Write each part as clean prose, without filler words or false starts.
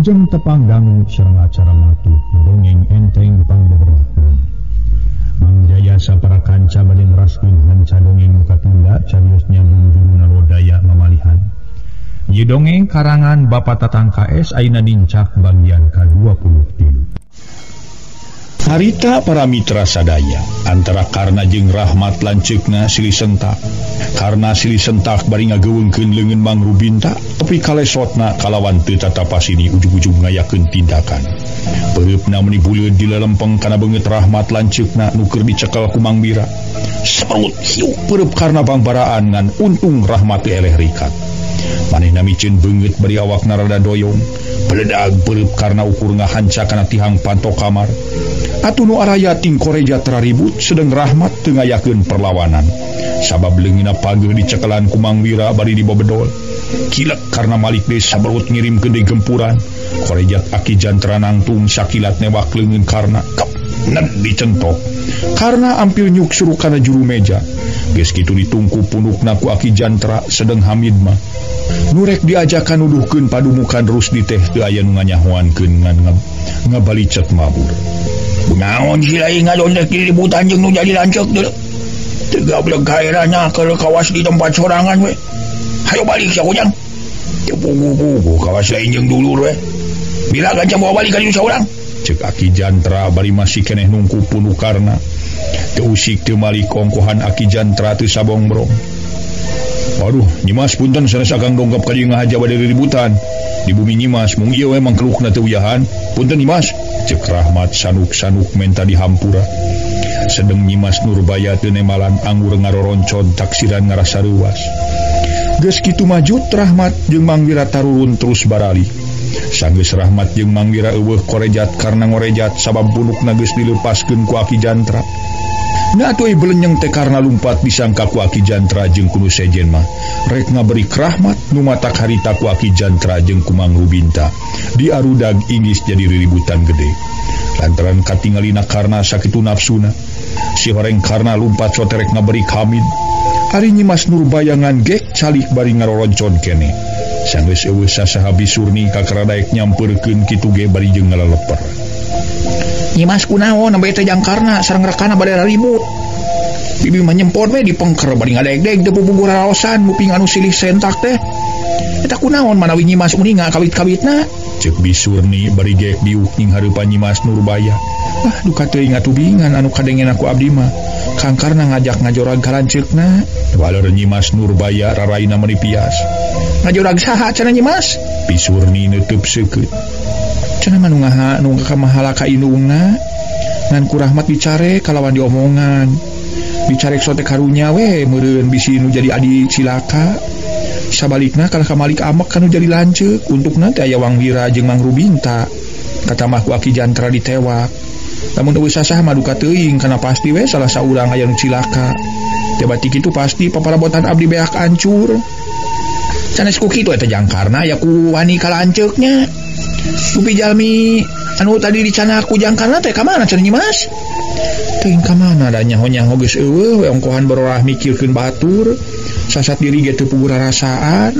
Wilujeng tepang dangu sareng acara matuh dongeng enteng pangbeberahna. Mang Jaya sapara kanca bade neraskeun hanca dongeng nu katunda carios nyambung judulna Lodaya Mamalihan. Ieu dongeng karangan Bapak Tatang KS ayeuna nincak bagian ka-23. Harita para mitra sadaya antara Karna jeung Rahmat lanceukna silih sentak. Karna silih sentak bari ngageuweungkeun leungeun Mang Rubinta, tapi kalesotna kalawan teu tatapasini ujug-ujug ngayakeun tindakan. Peureupna meuni buleud dilelempeng kana beungeut Rahmat lanceukna nu keur dicekel ku Mang Bira. Seperut hiu peureub Karna bangbaraan ngan untung Rahmat teu eleh rikat. Manehna miceun beungeut bari awakna rada doyong. Beledag peureub Karna ukur ngahanca kana tihang panto kamar. Atuh nu araya ting koreja teraribut sedeng Rahmat teu ngayakeun perlawanan. Sabab leungeunna pageuh dicekelan ku Mang Wira bari dibobedol. Kilek Karna malik deui saberut ngirimkeun deui gempuran. Korejat aki jantra nangtung sakilat newak leungeun Karna. Kep ned dicentok. Karna ampil nyuk suruh kana juru meja. Geus kitu ditungku punukna ku aki jantra sedeng Hamid mah. Nu rek diajakan nuduhkeun padumukan Rusdi teh teu aya nu nganyahoankeun ngan ngabalicet mabur. Naon si lain ngadondek diributan jeung nu jadi lanceuk deuleu. Teu gablek gaerana keur kawas di tempat sorangan we. Hayo balik sia Ujang. Teu puguh-puguh kawas lain jeung dulur we. Bila gancang bawa balik ka dieu saurang. Ceuk aki jantra bari masih keneh nungku punuk Karna. Teu usik teu malik ongkohan aki jantra teu sabongbrong. Waduh, Nyimas punten sanes akang dongkap ka dieu ngahaja bade riributan. Di bumi Nyimas mung ieu we mangkelukna teu uyahan. Punten Nyimas. Ceuk Rahmat sanuk-sanuk menta dihampura. Sedeng Nyimas Nurbaya teu nemalan anggur ngaroroncod taksiran ngarasa reuas. Geus kitu majut Rahmat jeung Mang Wira tarurun terus barali. Sanggeus Rahmat jeung Mang Wira eueuh korejat karna ngorejat sabab punukna geus dileupaskeun ku aki jantra. Na atuh belenyeng teh karna lumpat disangka ku aki jantra jeung ku nu sejen mah. Rek ngaberi Rahmat nu matak harita ku aki jantra jeung ku Mang Rubinta. Di arudag inggis jadi riributan gede. Lantaran katingalina Karna sakitu nafsuna. Si horeng Karna lumpat soterek ngaberi Hamid. Ari Nyimas Nurbaya ngan gek calik bari ngaroroncon kene. Sanggeus eueuh sasaha bisurni kakaradaek nyampeurkeun kitu ge bari jeung ngaleleper. Nyimas kunaon nembe teh jang Karna sareng rekana bade ribut. Bibi mah nyempot we dipengker bari ngadeg-deg teu puguh raraosan muping anu silih sentak teh. Eta kunaon manawi Nyimas uninga kawit-kawitna? Ceuk bisurni bari geek diuk ning hareupan Nyimas Nurbaya. Ah duka teuing atuh bingan anu kadengen ku abdi mah. Kang Karna ngajak ngajorag ka lanceukna. Waler Nyimas Nurbaya raraina meuni pias. Ngajorag saha cenah Nyimas? Bisurni neuteub seukeut. Cenah mah nu ngaha nu kamahala ka indungna. Ngan ku Rahmat dicare kalawan diomongan. Dicarek sote karunya we meureun bisi nu jadi adi cilaka. Sabalikna kalah ka Malik amek kanu jadi lanceuk. Untukna teh aya Wang Wira jeung Mang Rubinta. Katamah ku aki jantra ditewak. Lamun eueuh sasah mah duka teuing kana pasti we salah saurang aya nu cilaka. Teh batik kitu pasti paparabotan abdi beak ancur. Sanes ku kitu eta jang Karna aya ku wani ka lanceuknya. Dupi jalmi anu tadi dicana ku jang Karna teh ka mana cenah Nyimas? Teuing ka mana da nyaho-nyaho geus eueuh we ongkohan berorah mikirkeun batur. Sasat diri ge teu puguh rarasaan.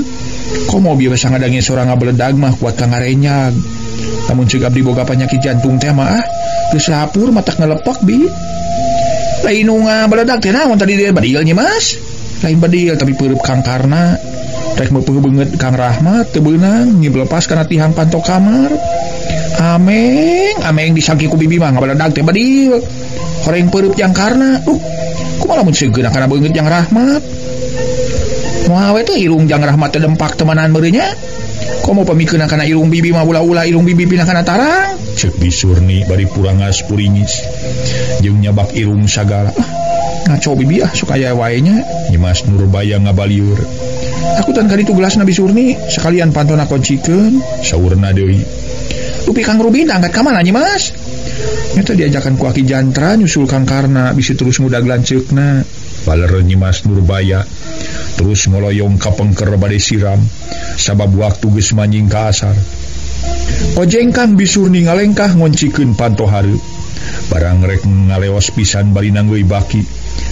Komo bieu sangadange sorang ngabeledag mah kuat ka ngarenyag. Lamun ceuk abdi boga panyakit jantung teh mah ah geus lapur matak ngelepak bi. Lain nu ngabeledag teh naon tadi dia badil Nyimas? Lain badil tapi peureub Kang Karna. Rek meupeung beungeut Kang Rahmat teu beunang nyiblepas kana tihang panto kamar. Ameng, ameng disangki ku bibi mah ngabeledag teh badil. Horeng peureub jang Karna. Kumaha lamun seugeuna kana beungeut jang Rahmat? Moal we teh irung jang Rahmat teh dempak temanan meureunnya. Komo pamikeunna kana irung bibi mah ulah-ulah irung bibi pindah kana tarang. Ceuk bisurni bari purangas puringis. Jeung nyabak irung sagala. Ah, ngaco bibi ah sok aya wae nya. Nyimas Nurbaya ngabalieur. Aku tan kali tu gelasna bisurni sekalian pantona kuncikeun. Saurna deui. Dupi Kang Rubin angkat ka mana Nyimas? Nyata diajakan ku aki jantra nyusul Kang Karna bisi terus ngudag lanceukna. Baler Nyimas Nurbaya terus ngoloyong ka pengker bade siram sabab waktu geus manjing ka asar. Ojengkang bisurni ngalengkah ngoncikeun panto hareup. Barang rek ngaleos pisan bari nanggeui baki.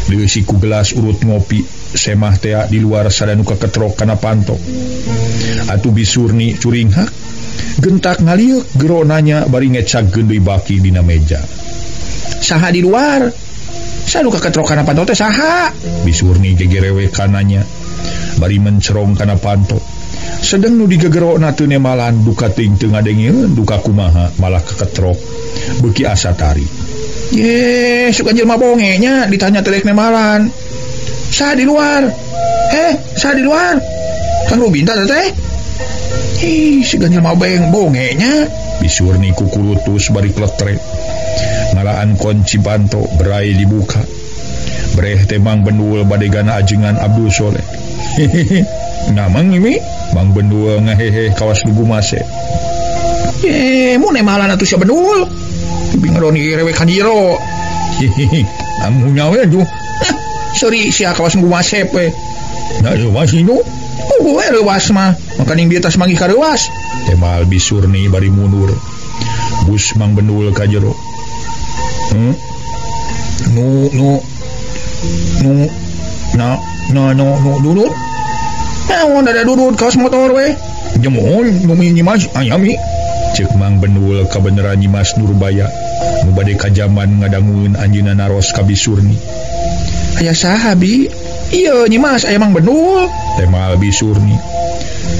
Leusi ku gelas urut ngopi semah tea di luar sadanu kaketrok kana panto. Atuh bisurni curinghak Gentak ngaliuk gero nanya bari ngecagkeun deui baki dina meja. Saha di luar? Saha nu kaketrok kana panto teh saha? Bisurni gegerewe kananya bari mencerong kana panto. Sedeng nu digegerona teu nemalan duka teuing teu ngadengeun duka kumaha malah keketrok beuki asa tarik. Ye, suka jelema bonge nya ditanya teh rek nemalan. Saha di luar? Saha di luar? Kang Rubinta teh? Ih, si jelema bonge nya. Bisurni kukurutus bari kletrek. Ngalaan kunci panto berai dibuka. Breh teh Mang Bendul badegana ajengan Abdul Soleh. Hehehe. Namang ini Mang Bendul ngahehe kawas lugu mase. Ye, mun nemalan atuh sia Bendul. Bingaroni rewe ka jero. Hehehe. Amu nyawe atuh. Sorry sia kawas lugu masep we. Da reuwas nu. Puguh we reuwas mah. Makaning di atas manggih ka reuwas. Temal Bisurni bari mundur. Bus Mang Bendul ka jero. Nu nu nu na na nu nu dudut. Naon ada dudut kaos motor we. Jemohon nu Nyimas ayami. Ceuk Mang Bendul kabeneran Nyimas Nurbaya nu bade kajaman ngadangueun anjeunna naros ka Bisurni. Aya saha bi? Ieu Nyimas aya Mang Bendul. Temal Bisurni.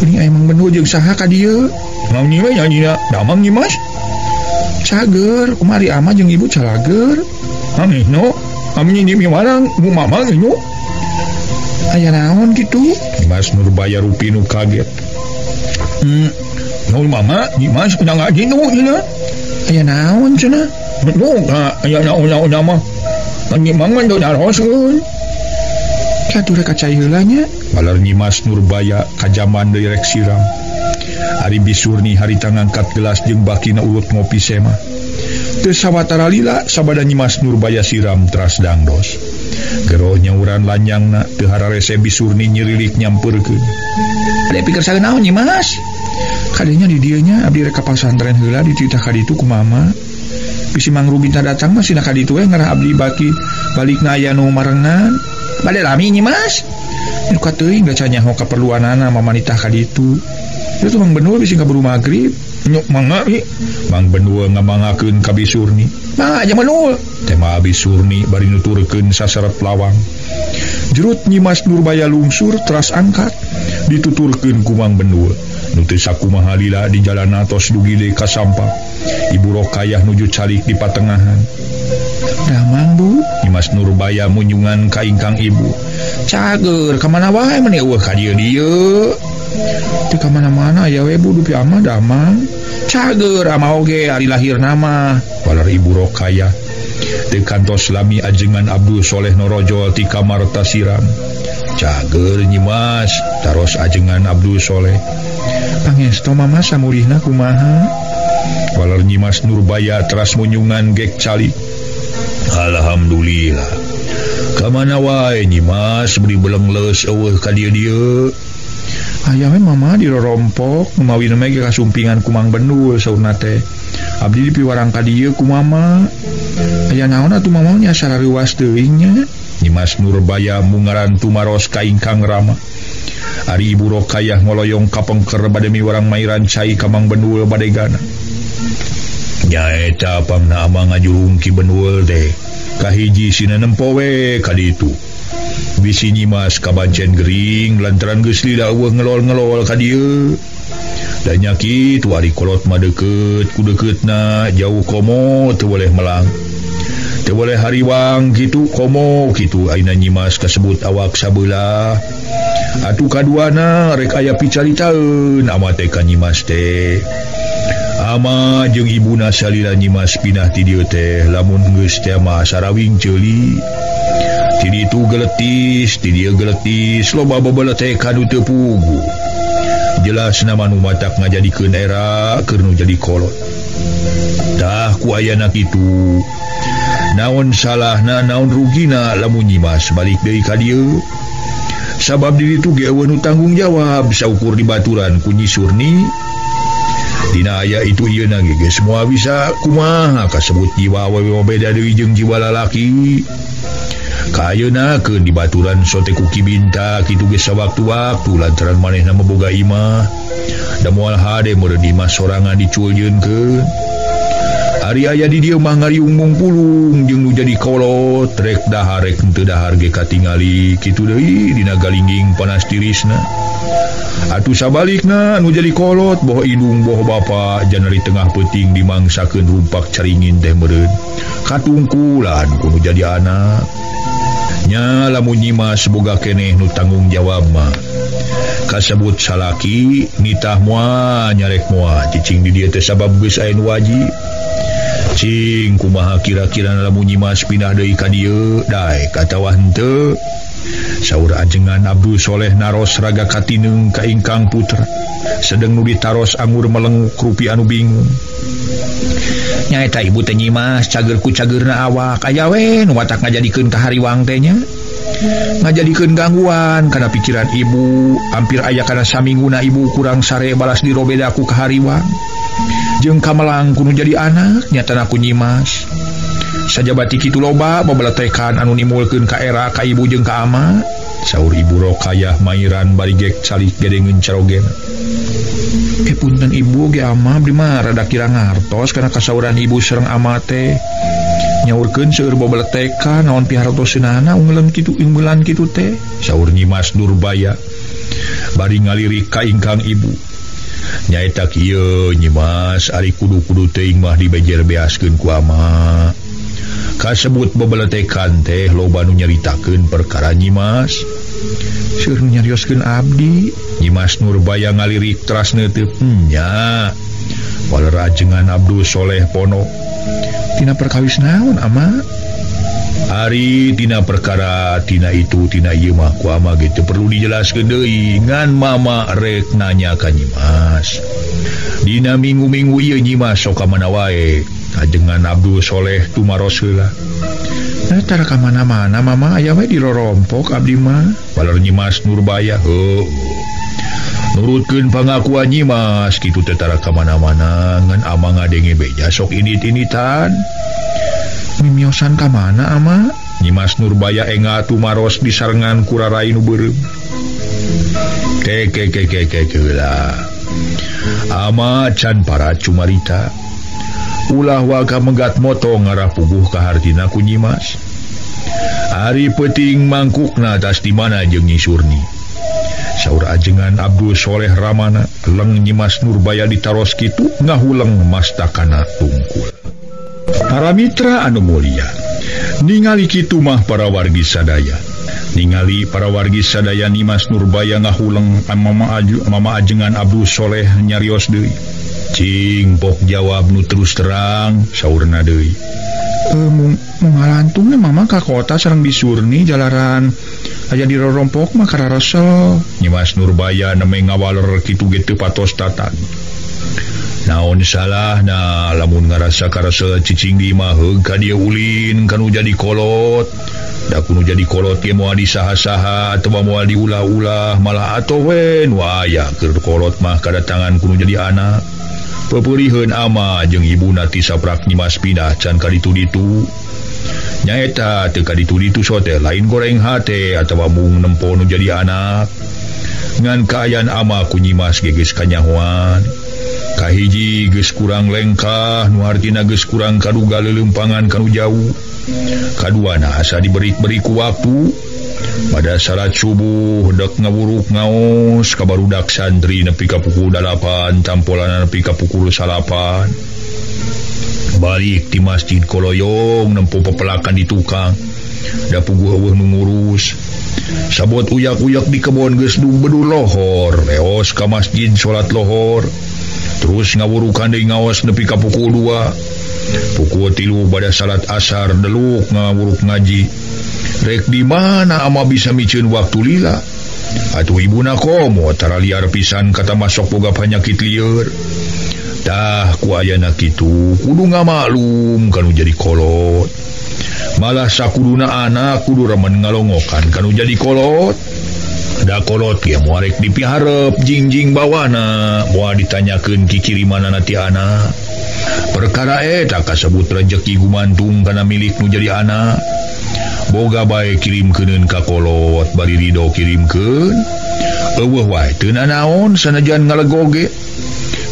Ini aya Mang Bendul jeung saha ka dieu? Mang nyiwe nyanyi damang Nyimas. Cager, kumari ama jeung ibu calager. Ami no, ami nyi miwarang mu mamang nu. Aya naon kitu? Nyimas Nurbaya rupi nu kaget. Nu mama, Nyimas udah ngaji nu cenah. Aya naon cenah? Nu aya naon-naon mah. Nyi mang mah naroskeun. Katur ka cai heula nya. Balar Nyimas Nurbaya kajaman deui rek siram. Ari Bisurni harita ngangkat gelas jeung bakina urut ngopi sema. Teu sawatara lila sabada Nyimas Nurbaya siram teras dangdos. Gero nyauran lanyangna teu hararese Bisurni nyirilik nyampeurkeun. Ade pikir sae naon Nyimas? Kadenya di dieu nya abdi rek ka pasantren heula dititah ka ditu ku mama. Bisi Mang Rubinta datang mah sina ka ditu we ngarah abdi baki balikna aya nu marengan. Bade lami Nyimas. Nu kateuing da canyaho kaperluanana mama nitah ka ditu. Itu Mang Bendul bisi kaburu magrib. Nyuk mangga i. Mang Bendul ngamangakeun ka Bisurni. Mangga aja Bendul. Tema Bisurni bari nuturkeun saseret lawang. Jerut Nyimas Nurbaya lungsur teras angkat dituturkeun ku Mang Bendul. Nu teu sakumaha lila di jalan atos dugi deui ka sampah. Ibu Rokayah nuju calik di patengahan. Damang Bu. Nyimas Nurbaya munyungan ka ingkang ibu. Cager ka mana wae meni eueuh ka dieu-dieu. Teu ka mana-mana aya we Bu dupi ama damang. Cager ama oge ari lahirna mah. Balar Ibu Rokayah. Teu kantos lami ajengan Abdul Soleh norojol ti kamar tasiram. Cager Nyimas, taros ajengan Abdul Soleh. Pangesto mama samurihna kumaha? Balar Nyimas Nurbaya teras munyungan gek calik. Alhamdulillah. Kamana wae Nyimas beri belengleus eueuh ka dieu-dieu. Aya we mama dirorompok mawi mah ge kasumpingan ku Mang Bendul saurna teh. Abdi dipiwarang ka dieu ku mama. Aya naon atuh mama nya sarareuwas teuing nya. Nyimas Nurbaya mungaran tumaros ka ingkang rama. Ari Ibu Rokayah ngoloyong kapengker bade miwarang mairan cai ka Mang Bendul badegana. Nyaeta pangna ama ngajurung Ki Bendul teh. Kahiji sina nempo we ka ditu. Bisi Nyimas kabancen gering lantaran geus lila eueuh ngelol-ngelol ka dieu. Da nya kitu ari kolot mah deukeut ku deukeutna jauh komo teu boleh melang. Teu boleh hariwang kitu komo kitu ayeuna Nyimas kasebut awak sabelah. Atuh kaduana rek aya picaritaeun ama teh ka Nyimas teh. Ama jeung ibuna salila Nyimas pindah ti dieu teh lamun geus teh mah sarawing ceuli. Ti ditu geletis, ti dieu geletis, loba babeletekan nu teu puguh. Jelas nama nu matak ngajadikeun era keur nu jadi kolot. Tah ku ayana kitu. Naon salahna, naon rugina lamun Nyimas balik deui ka dieu. Sabab diri tu ge eueuh nu tanggung jawab saukur dibaturan ku Nyi Surni. Dina aya itu ieu na ge semua bisa kumaha kasebut jiwa awewe mah beda deui jeung jiwa lalaki. Kayeuna keun dibaturan sote ku Ki Binta kitu ge sawaktu-waktu lantaran manehna mah boga imah. Da moal hade meureun imah sorangan diculjeunkeun. Ari aya di dieu mah ngariung mungpulung jeung nu jadi kolot rek dahar rek henteu dahar ge katingali kitu deui dina galingging panas tirisna. Atuh sabalikna nu jadi kolot boh indung boh bapa janari tengah peuting dimangsakeun rumpak caringin teh meureun katungkulan ku nu jadi anak. Nya lamun Nyimas boga keneh nu tanggung jawab mah kasebut salaki nitah moal nyarek moal cicing di dieu teh sabab geus aya nu wajib. Cing kumaha kira-kira lamun Nyimas pindah deui ka dieu daek atawa henteu. Saur ajengan Abdul Soleh naros raga katineung ka ingkang putra sedeng nu ditaros angur melenguk rupi anu bingung. Nyaeta ibu teh Nyimas cager ku cageurna awak aya we nu watak ngajadikeun kahariwang teh nya. Ngajadikeun gangguan kana pikiran ibu hampir aya kana saminguna ibu kurang sare balas dirobeda ku kahariwang. Jeung kamelang kudu jadi anak nyatana ku Nyimas. Sajabati kitu loba babeletekan anu nimulkeun ka era ka ibu jeung ka ama. Saur Ibu Rokayah mairan bari gek calik gedengeun carogena. Punten ibu ge ama abdi mah rada kira ngartos kana kasauran ibu sareng ama teh. Nyaurkeun seueur babeletekan naon pihartoseunana ungeuleun kitu unggulan kitu teh. Saur Nyimas Nurbaya bari ngalirik ka ingkang ibu. Nyaeta kieu Nyimas ari kudu-kudu teuing mah dibejer beaskeun ku ama. Kasebut bebeletekan teh loba nu nyaritakeun perkara Nyimas. Seueur nu nyarioskeun abdi. Nyimas Nurbaya ngalirik teras neuteub nya. Waler ajengan Abdul Soleh pono. Tina perkawis naon ama? Ari tina perkara tina itu tina ieu mah ku ama ge teu perlu dijelaskeun deui ngan mama rek nanya ka Nyimas. Dina minggu-minggu ieu Nyimas sok ka mana wae. Ajengan Abdul Soleh tumaros heula. Nah, tara ka mana-mana mama aya we dirorompok abdi mah. Waler Nyimas Nurbaya heuh. Nurutkeun pangakuan Nyimas kitu teh tara ka mana-mana ngan ama ngadenge beja sok indit-inditan. Mimiosan ka mana ama? Nyimas Nurbaya enga tumaros disarengan ku rarai nu beureum. Ke ke ke ke heula. Ama can para cumarita. Ulah waka megat moto ngarah puguh ka hartina ku Nyimas. Ari peuting mangkukna tas di mana jeung Nyi Surni. Saur ajengan Abdul Soleh Ramana leng Nyimas Nurbaya ditaros kitu ngahuleng mastakana tungkul. Para mitra anu mulia, ningali kitu mah para wargi sadaya. Ningali para wargi sadaya Nyimas Nurbaya ngahuleng mama ajengan Abdul Soleh nyarios deui. Cing pok jawab nu terus terang saurna deui. Mung ngalantung mama ka kota sareng Bisurni jalaran aya di rorompok mah kararesel. Nyimas Nurbaya neme ngawaler kitu ge teu patos tatan. Naon salahna lamun ngarasa karesel cicing di imah heug ka dieu ulin kanu jadi kolot. Da kunu jadi kolot ge moal disaha-saha atawa moal diulah-ulah malah atoh we nu aya keur kolot mah kadatangan kunu jadi anak. Peperiheun ama jeung ibuna ti saprak Nyimas pindah can ka ditu-ditu. Nyaeta teu ka ditu-ditu sote lain goreng hate atawa mung nempo nu jadi anak. Ngan kaayaan ama ku Nyimas ge geus kanyahoan. Kahiji geus kurang lengkah nu hartina geus kurang kaduga leuleumpangan kanu jauh. Kaduana asa diberi-beri ku waktu. Pada salat subuh dek ngawuruk ngaos ka barudak santri nepi ka pukul 8 tampolana nepi ka pukul 9. Balik di masjid koloyong nempo pepelakan di tukang. Da puguh eueuh nu ngurus. Sabot uyak-uyak di kebon geus bedur lohor, leos ka masjid salat lohor. Terus ngawurukan deui ngaos nepi ka pukul 2. Pukul 3 pada salat asar deluk ngawuruk ngaji. Rek di mana ama bisa miceun waktu lila? Atuh ibuna komo tara liar pisan kata masok boga panyakit lieur. Tah ku ayana kitu kudu ngamaklum kanu jadi kolot. Malah sakuduna anak kudu remen ngalongokan kanu jadi kolot. Da kolot ge moal rek dipiharep jingjing bawana moal ditanyakeun kikirimanana ti anak. Perkara eta kasebut rejeki gumantung kana milik nu jadi anak. Boga bae kirimkeuneun ka kolot bari ridho kirimkeun. Eueuh wae teu nanaon sanajan ngalegoge.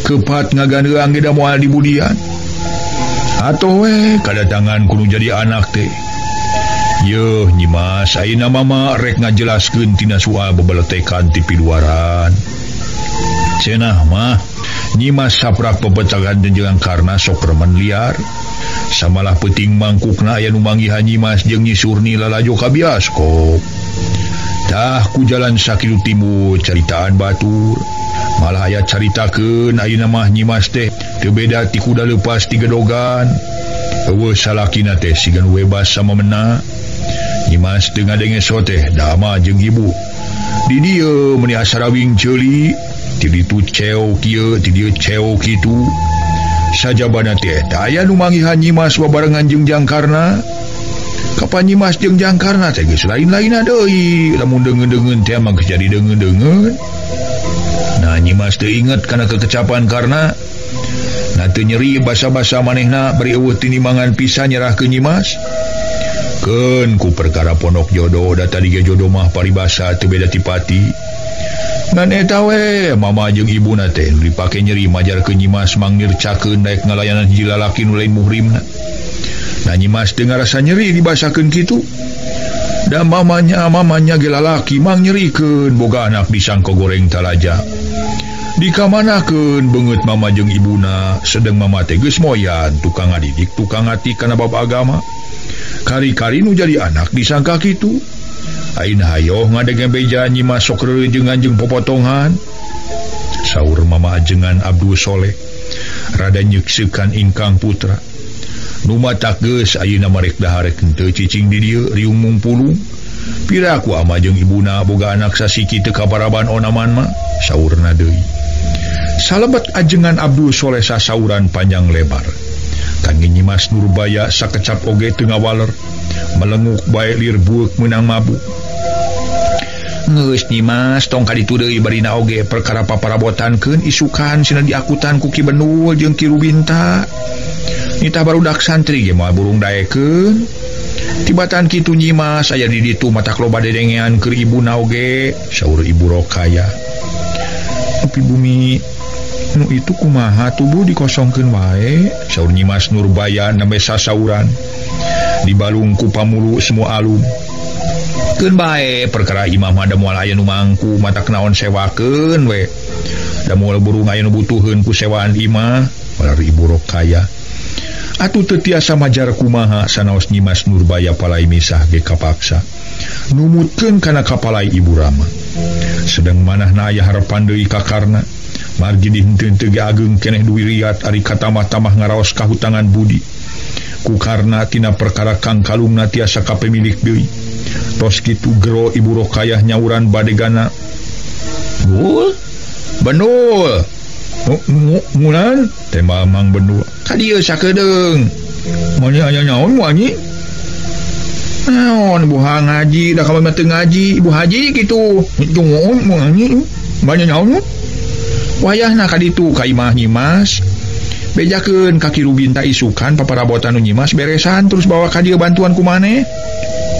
Kepat ngagandeang ge da moal dibudian. Atoh we kadatangan kudu jadi anak teh. Yeuh Nyimas ayeuna mama rek ngajelaskeun tina soal bebeletekan ti piluaran. Cenah mah Nyimas saprak pepetakan jeung Karna sok remen liar. Samalah peuting mangkukna aya nu manggihan Nyimas jeung Nyi Surni lalajo ka bioskop. Tah ku jalan sakitu timbul caritaan batur. Malah aya caritakeun ayeuna mah Nyimas teh teu beda ti kuda leupas ti gedogan. Eueuh salakina teh siga nu bebas samemena. Nyimas teu ngadenge soteh dama jeung ibu. Di dieu meuni asarawing ceuli, ti ditu ceo kieu, ti dieu ceo kitu. Sajabana teh aya nu manggihan Nyimas babarengan jeung Jangkarna. Kapan Nyimas jeung Jangkarna teh geus lain-lainna deui, lamun deungeun-deungeun teh mah geus jadi deungeun-deungeun. Nah Nyimas teu inget kana kekecapan Karna. Nah teu nyeri basa-basa manehna bari eueuh tinimangan pisan nyerahkeun Nyimas. Keun ku perkara pondok jodoh da tadi ge jodoh mah paribasa teu beda ti pati. Ngan eta we mama jeung ibuna teh nu dipake nyeri majarkeun Nyimas mangnircakeun daek ngalayanan hiji lalaki nu lain muhrimna. Nah Nyimas teu ngarasa nyeri dibasakeun kitu. Da mamanya ge lalaki mang nyerikeun boga anak disangka goreng talaja. Dikamanakeun beungeut mama jeung ibuna sedeng mama teh geus moyan tukang ngadidik tukang ngati kana bab agama. Kari-kari nu jadi anak disangka kitu. Ayeuna hayoh ngadege beja Nyimas sok reureunjeungan jeung popotongan. Saur mama ajengan Abdul Soleh rada nyekseukan ingkang putra. Nu matak geus ayeuna marek dahar rek henteu cicing di dieu riung mungpulung. Piraku ama jeung ibuna boga anak sasiki teu kabaraban onaman mah, saurna deui. Salebet ajengan Abdul Soleh sasauran panjang lebar. Kangge Nyimas Nurbaya sakecap oge teu ngawaler, melenguk bae lir bueuk meunang mabuk. Geus Nyimas tong kaditu deui barina oge perkara paparabotankeun isukan cenah diakutan ku Ki Benul jeung Ki Rubinta. Nitah barudak santri ge moal burung daekeun. Tibatan kitu Nyimas aya di ditu matak loba dedengean keur ibuna oge, saur Ibu Rokaya. Tapi bumi nu itu kumaha tubuh dikosongkeun wae, saur Nyimas Nurbaya nembe sasauran. Dibalung ku pamulu semua alum. Keun bae perkara imah mah da moal aya nu mangku matak naon sewakeun we. Da moal burung aya nu butuheun ku sewaan imah, walar Ibu Rokaya. Atuh teu tiasa majar kumaha sanaos Nyimas Nurbaya palai misah ge kapaksa. Numutkeun kana kapalai Ibu Rama. Sedeng manahna aya harepan deui ka Karna. Margi dihenteu teu ge ageung keneh duwi riat ari katamah-tamah ngaraos kahutangan budi. Ku Karna tina perkara kang kalungna tiasa kapemilik deui. Tos kitu gero Ibu Rokayah nyauran badegana. Bul? Benul. Ngulan? Tembal Mang Benul. Ka dieu sakedeung. Moal aya nyaon moal nyi? Naon buha ngaji da kamu mah teu ngaji, Ibu Haji kitu. Jungun moal nyi. Banyak nyaon. Wayahna ka ditu ka imah Nyimas. Bejakeun ka Ki Rubinta isukan paparabotan nu Nyimas beresan terus bawa ka dieu bantuan ku maneh.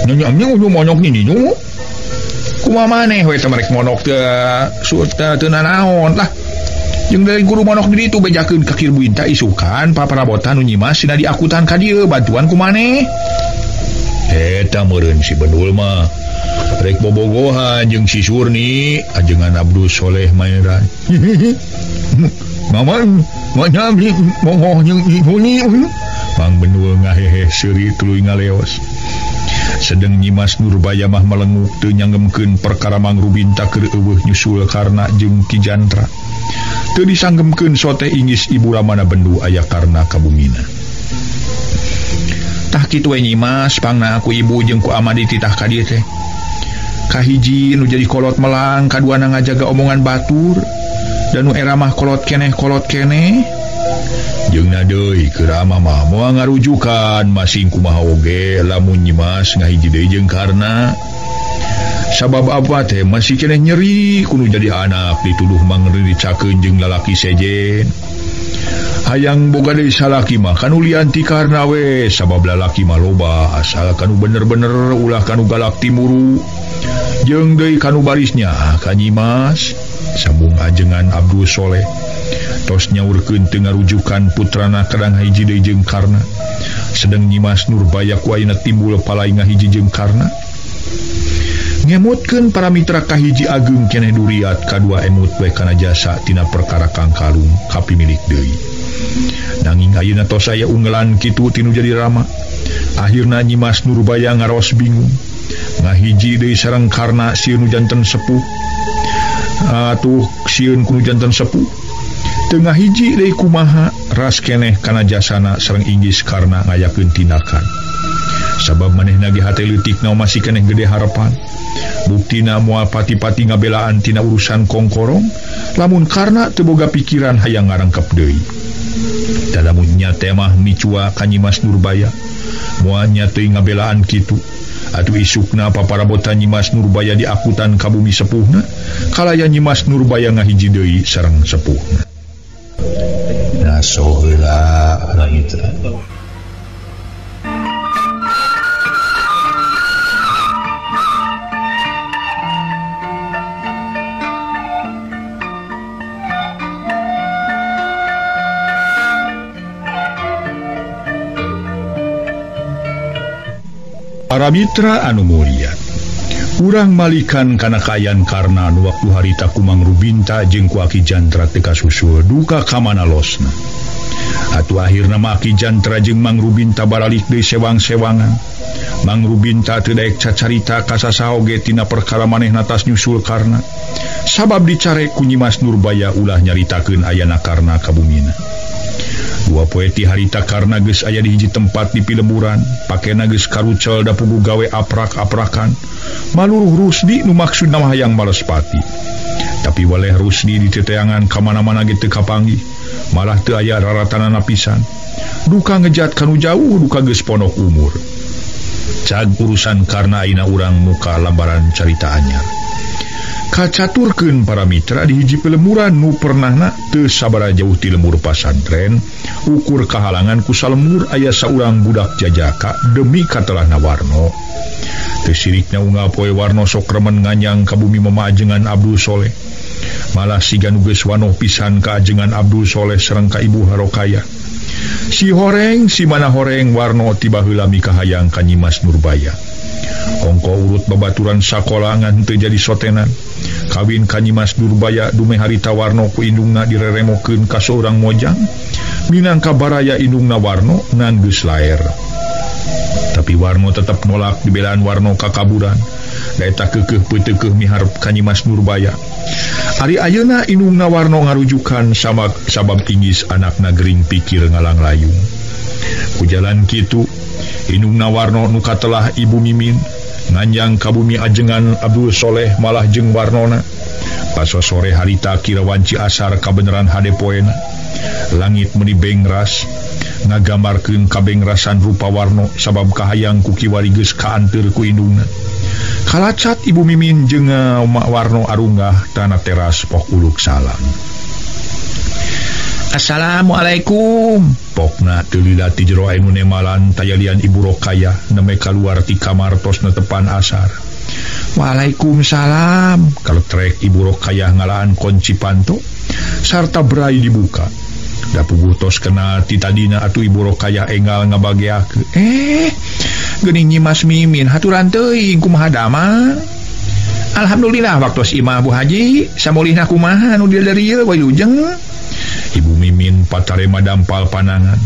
Nyonya ujung monok ni nu. Kumaha maneh we teh marek monok teu teu nanaon lah. Jeung dari guru monok di ditu bejakeun ka Ki Rubinta isukan paparabotan nu Nyimas sina diakutan ka dieu bantuan ku maneh. Eta meureun si Benul mah rek bobogohan jeung si Surni ajengan Abdul Soleh maeran. Mama manya beli mohoh jeung huni. Mang Benul ngahehe seuri tuluy ngaleos. Sedeng Nyimas Nurbaya mah melenguk teu nyanggemkeun perkara Mang Rubinta keur eueuh nyusul Karna jeung Ki Jantra. Teu disanggemkeun sote inggis Ibu Ramana Bendu aya Karna kabumina. Tah kitu we Nyimas pangna aku ibu jeung ku ama dititah ka dieu teh. Kahiji nu jadi kolot melang, kaduana ngajaga omongan batur, dan nu era mah kolot keneh kolot keneh. Jeung na deui keur ama mah moal ngarujukan masing kumaha oge lamun Nyimas ngahiji deui jeung Karna. Sabab apa teh masih keneh nyeri kudu jadi anak dituduh mangri dicakeun jeung lalaki sejen. Hayang boga deui salaki mah kanu lian ti Karna we, sabab lalaki mah loba asal kanu bener-bener ulah kanu galak timuru. Jeung deui kanu barisnya ka Nyimas, sambung ajengan Abdul Soleh. Tos nyaurkeun teu ngarujukan putrana kadang hiji deui jeung Karna. Sedeng Nyimas Nurbaya ku ayeuna timbul palai ngahiji jeung Karna. Ngemutkeun para mitra kahiji ageung keneh duriat kadua emut we kana jasa tina perkara kangkalung kapimilik deui. Nanging ayeuna tos aya unggelan kitu tinu jadi rama. Akhirna Nyimas Nurbaya ngaros bingung. Ngahiji deui sareng Karna sieun nu janten sepuh. Atuh sieun ku nu janten sepuh. Teu ngahiji deui kumaha ras keneh kana jasana sareng inggis Karna ngayakeun tindakan. Sabab manehna ge hate leutikna masih keneh gede harapan. Buktina moal pati-pati ngabelaan tina urusan kongkorong, lamun Karna teu boga pikiran hayang ngarangkep deui. Dalamunnya temah micua ka Nyimas Nurbaya, moal nya teuing ngabelaan kitu. Atuh isukna paparabotan Nyimas Nurbaya diakutan ka bumi sepuhna, kalaya Nyimas Nurbaya ngahiji deui sareng sepuhna. Naso heula mitra. Para mitra anu mulia, urang malikan kana kaayaan Karna nu waktu harita ku Mang Rubinta jeung ku Aki Jantra teu kasusul duka ka mana losna. Atuh akhirna mah Aki Jantra jeung Mang Rubinta baralik deui sewang-sewangan. Mang Rubinta teu daek cacarita ka sasaha oge tina perkara manehna tas nyusul Karna. Sabab dicarek ku Nyimas Nurbaya ulah nyaritakeun ayana Karna ka bumina. Dua poe ti harita Karna geus aya di hiji tempat di pilemburan, pakena geus karucel da pugu gawe aprak-aprakan. Maluruh Rusdi nu maksudna mah hayang malespati. Tapi waleh Rusdi diteteangan ka mana-mana ge teu kapanggih, malah teu aya raratanana pisan. Duka ngejat kanu jauh duka geus ponok umur. Cag urusan Karna ayeuna urang muka lambaran carita anyar. Kacaturkeun para mitra di hiji pelemuran nu pernahna teu sabaraha jauh ti lemur pasantren, ukur kahalangan ku salemur aya saurang budak jajaka demi katelahna Warno. Teu sirikna unggal poe Warno sok remen nganyang ka bumi mama ajengan Abdul Soleh. Malah siga nu geus wanoh pisan ka ajengan Abdul Soleh sareng ka Ibu Harokaya. Si horeng si mana horeng Warno tiba heula mikahayang ka Nyimas Nurbaya. Ongko urut babaturan sakola ngan teu jadi sotenan. Kawin ka Nyimas Nurbaya dume harita Warno ku indungna direremokeun ka saurang mojang. Minangka baraya indungna Warno ngan geus laer. Tapi Warno tetep nolak dibelaan Warno kakaburan. Da eta keukeuh peuteukeuh miharep ka Nyimas Nurbaya. Ari ayeuna indungna Warno ngarujukan sama sabab inggis anakna gering pikir ngalanglayung. Ku jalan kitu indungna Warno nu katelah Ibu Mimin nganjang ka bumi ajengan Abdul Soleh malah jeung Warnona. Paso sore harita kira wanci asar kabeneran hade poena. Langit meuni bengras ngagambarkeun kabengrasan rupa Warno sabab kahayang ku kiwari geus kaanteur ku indungna. Kalacat Ibu Mimin jeung Warno arunggah tanah teras pok uluk salam. Assalamualaikum. Pokna teu lila ti jero anu nemalan tayalian Ibu Rokayah neme kaluar ti kamar tos netepan asar. Waalaikumsalam. Kaletrek Ibu Rokayah ngalaan kunci panto sarta berai dibuka. Da puguh tos kenal ti tadina atuh Ibu Rokayah enggal ngabageakeun. Geuning Nyimas Mimin haturan teuing kumaha damang. Alhamdulillah waktos imah Bu Haji samulihna kumaha nu dari ieu wilujeng. Ibu Mimin patarema dampal panangan.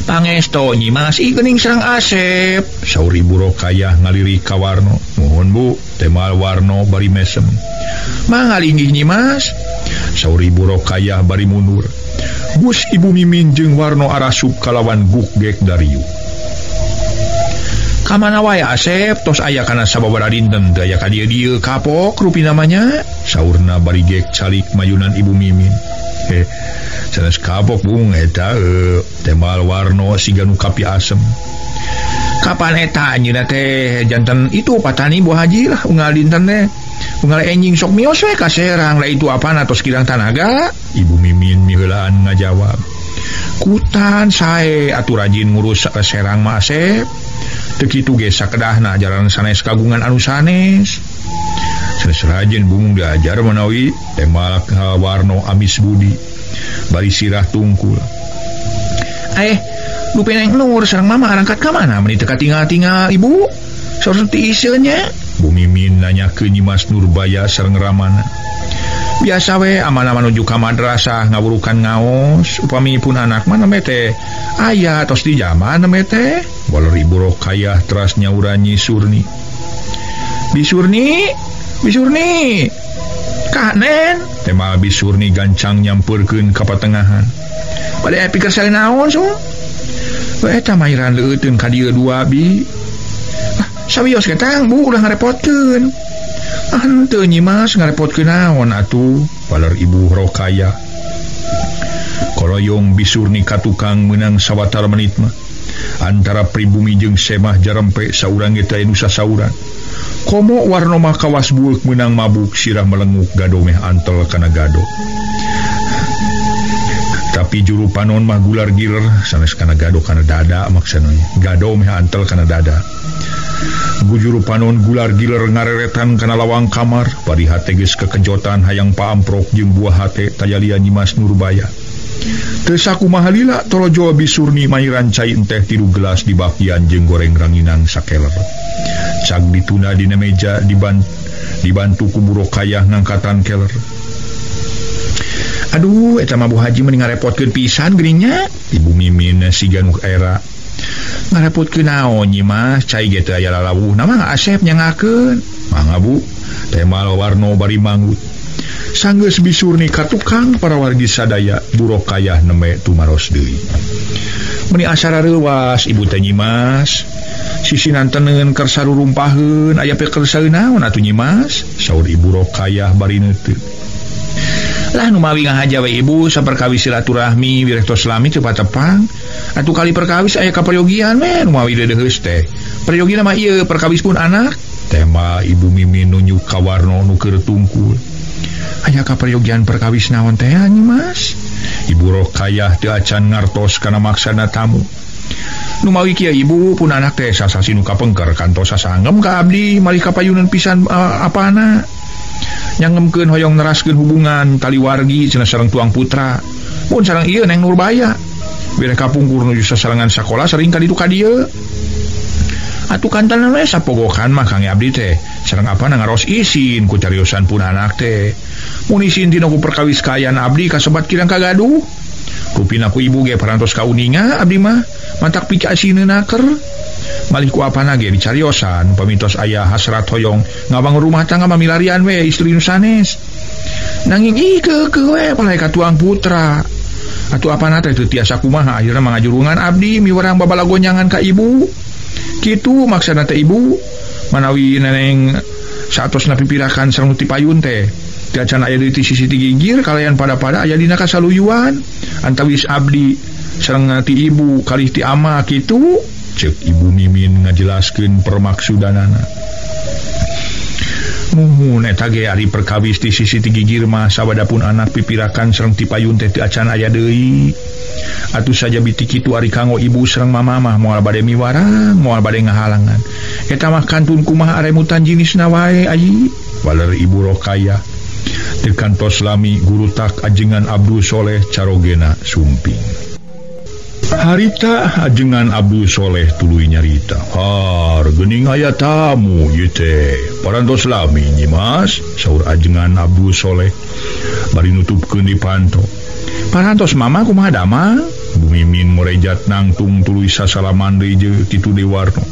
Pangesto Nyimas ih geuning sareng Asep. Saur Ibu Rokayah ngalirik ka Warno. Nuhun Bu, temal Warno bari mesem. Mangalinggih Nyimas. Saur Ibu Rokayah bari mundur. Gus Ibu Mimin jeung Warno arasup kalawan guk gek dariu. Kamana wae Asep tos aya kana sababaraha dinten teu aya ka dieu-dieu kapok rupi namanya. Saurna bari gek calik mayunan Ibu Mimin. Sanes kapok bung eta temal Warno siga nu kapi asem. Kapan eta anjeunna teh janten itu patani Bu Haji lah unggal dinten teh. Unggal enjing sok mios we ka Serang lah itu apana tos kirang tanaga. Ibu Mimin miheulaan ngajawab. Kutan sae atuh rajin ngurus serang mah Asep. Teu kitu ge sakedahna ajaran sanes kagungan anu sanes. Sanes rajin bumung diajar manawi temal Warno amis budi. Bari sirah tungkul. Lupa Neng Nur sareng mama arangkat ka mana meuni teu katingal-tingal ibu. Saur ti iseun nya. Bu Mimin nanyakeun Nyimas Nurbaya sareng Ramana. Biasa we amanah menuju ka madrasah ngawurukan ngaos upami pun anak mah nembe teh aya tos di zaman nembe teh. Waler Ibu Rokayah teras nyauran Nyi Surni. Bi Surni, Bi Surni. Ka Nen, temal Bi Surni gancang nyampeurkeun ka patengahan. Bade pikir saya naon so? Eta mairan leuteun ka dieu dua bi. Ah, sawios ketang bu ulah ngarepotkeun. Ah henteu Nyi Mas ngarepotkeun naon atuh? Waler Ibu Rokayah. Koroyong Bi Surni ka tukang meunang sawatara menit mah. Antara pribumi jeung semah jarempe saurang ge teh nu sasauran. Komo Warno mah kawas bueuk meunang mabuk sirah melenguk gado meh antel kana gado. Tapi juru panon mah gular giler sanes kana gado kana dada maksana. Gado meh antel kana dada. Gujuru panon gular giler ngareretan kana lawang kamar, bari hate geus kekejotan hayang paamprok jeung buah hate tajalia Nyimas Nurbaya. Teu sakumaha lila torojo Bi Surni mairan cai enteh 3 gelas di bakian jeung goreng ranginang sakeler. Cag dituna dina meja dibantu ku Bu Rokayah ngangkatan keler. Aduh, eta mah Bu Haji meni ngarepotkeun pisan geuning nya. Ibu Mimin siga nu era. Ngarepotkeun naon Nyi Mas, cai ge teu aya lalawuhna mah Asep nyangakeun. Mangga Bu, temal Warno bari manggut. Sanggeus Bi Surni ka tukang para wargi sadaya Bu Rokayah nembe tumaros deui. Meni asara reuwas ibu teh Nyi Mas. Sisinan teneun keur sarurumpaheun aya pekersaeun naon atuh Nyi Mas? Saur Ibu Rokayah bari neuteut. Lah nu mawi ngahaja we ibu saperkawis silaturahmi wireh tos lami teu patepang. Atuh kali perkawis aya kaperyogian we nu mawi deudeuheus teh. Peryogina mah ieu perkawis pun anak. Tema Ibu Mimin nunjuk ka Warno nu keur tungkul. Aya kaperyogian perkawis naon teh Nyi Mas? Ibu Rokayah teu acan ngartos kana maksana tamu. Nu mawi kieu ibu pun anak teh sasasi nu kapengker kantos sasanggem ka abdi malih kapayunan pisan apana. Nyangemkeun hoyong neraskeun hubungan tali wargi cenah sareng tuang putra. Mun sareng ieu Neng Nurbaya. Wireh kapungkur nuju sasarengan sakola sering ka ditu ka dieu. Atuh kantanan we sapogokan mah Kang abdi teh. Sareng apana ngaros isin ku cariosan pun anak teh. Mun isin tina ku perkawis kaayaan abdi kasebat kirang kagaduh. Rupina ku ibu ge parantos kauninga abdi mah mantak pikasineuna ker. Malih ku apana ge dicariosan pamitos aya hasrat hoyong ngabangun rumah tangga mamilarian we istri nu sanes. Nanging ih keukeuh we palai ka tuang putra. Atuh apana teh teu tiasa kumaha akhirna mangajurungan abdi miwarang babalagonyangan ka ibu. Kitu maksana teh ibu manawi neneng saatosna pipirakan sareng nu ti payun teh. Teu acan aya deui ti sisi ti gigir kalayan pada-pada aya dina kasaluyuan antawis abdi sareng ti ibu kalih ti ama kitu. Cek Ibu Mimin ngajelaskeun permaksudanana. Muhun eta ge ari perkawis ti sisi ti gigir mah sawadapun anak pipirakan sareng ti payun teh teu acan aya deui. Atuh saja biti kitu ari kanggo ibu sareng mama mah moal bade miwarang, moal bade ngahalangan. Eta mah kantun kumaha aremutan jinisna wae ayi. Waler Ibu Rokayah. Teu kantos lami gurutak ajengan Abdul Soleh carogena sumping. Harita ajengan Abdul Soleh tuluy nyarita. Har geuning aya tamu ieu teh. Parantos lami Nyi Mas, saur ajengan Abdul Soleh bari nutupkeun di panto. Parantos mama kumaha damang? Bu Mimin murejat nangtung tuluy sasalaman deui jeung kitu deui Warno.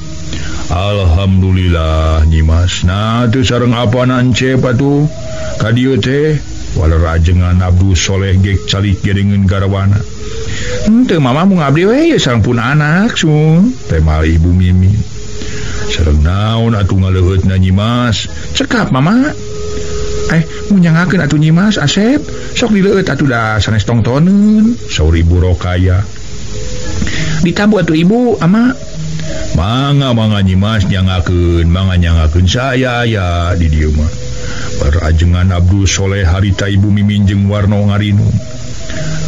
Alhamdulillah Nyi Mas. Nah teu sareng apana encep atuh ka dieu teh. Waler ajengan Abdul Soleh gek calik gedengeun garawana. Henteu mama mung abdi we ye sareng pun anak sun. Temal Ibu Mimin. Sareng naon atuh ngaleueutna Nyi Mas? Cekap mama. Munyangakeun atuh Nyi Mas Asep. Sok dileueut atuh da sanes tongtoneun. Saur Ibu Rokaya. Ditabu atuh ibu ama. Mangga mangga Nyi Mas nyangakeun, mangga nyangakeun saya ya di dieu mah. Barajengan Abdul Soleh harita Ibu Mimin jeung Warno ngarinum.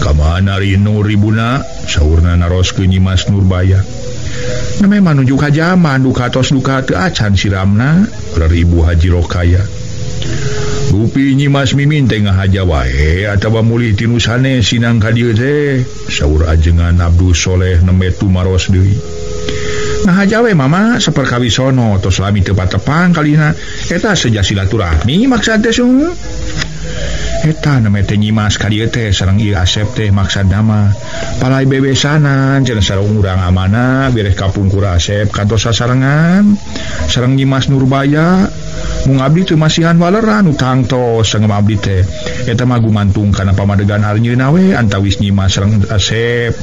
Kamana Rinu ribuna saurna naroskeun Nyimas Nurbaya. Name manuju ka jaman duka tos duka teu acan siramna ular Ibu Haji Rokaya. Rupi Nyimas Mimin teh ngahaja wae atawa mulih ti nu sanes sinang ka dieu teh saur ajengan Abdul Soleh nembe tumaros deui. Ngahaja we mama saperkawisono tos lami teu patepang kalina eta seja silaturahmi maksad teh sung. Eta name teh Nyimas ka dieu teh sareng ieu Asep teh maksudna mah palai bebesanan cenah sareng urang amana bereh kapungkur Asep kantos sasarengan sareng Nyimas Nurbaya mung abdi teu masihan waleran utang tos sareng abdi teh eta mah gumantung kana pamadegan aranjeunna we antawis Nyimas sareng Asep.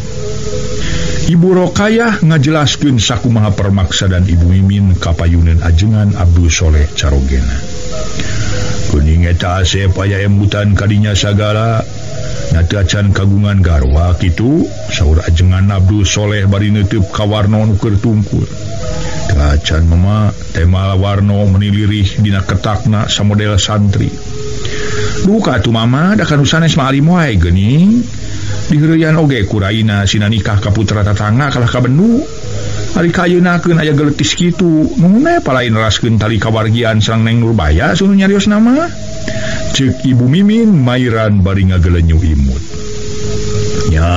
Ibu Rokayah ngajelaskeun sakumaha permaksadan Ibu Mimin kapayuneun ajengan Abdul Soleh carogena. Kuning eta Asep aya embutan kadinya sagala na teu acan kagungan garwa kitu saur ajengan Abdul Soleh bari neuteub ka Warno nu keur tungkul. Teu acan mama tema Warno menilirih dina ketakna samodel santri. Duka atuh mama da kanu sanes mah alim wae geuning. Diheureyan oge kuraina sina nikah ka putra tatangga kalah ka bendu. Ari kayeunakeun aya geletis kitu, nuhun we palain raskeun tali kawargian sareng Neng Nurbaya sunu nyarios nama. Ceuk Ibu Mimin mairan bari ngagelenyu imut. Nya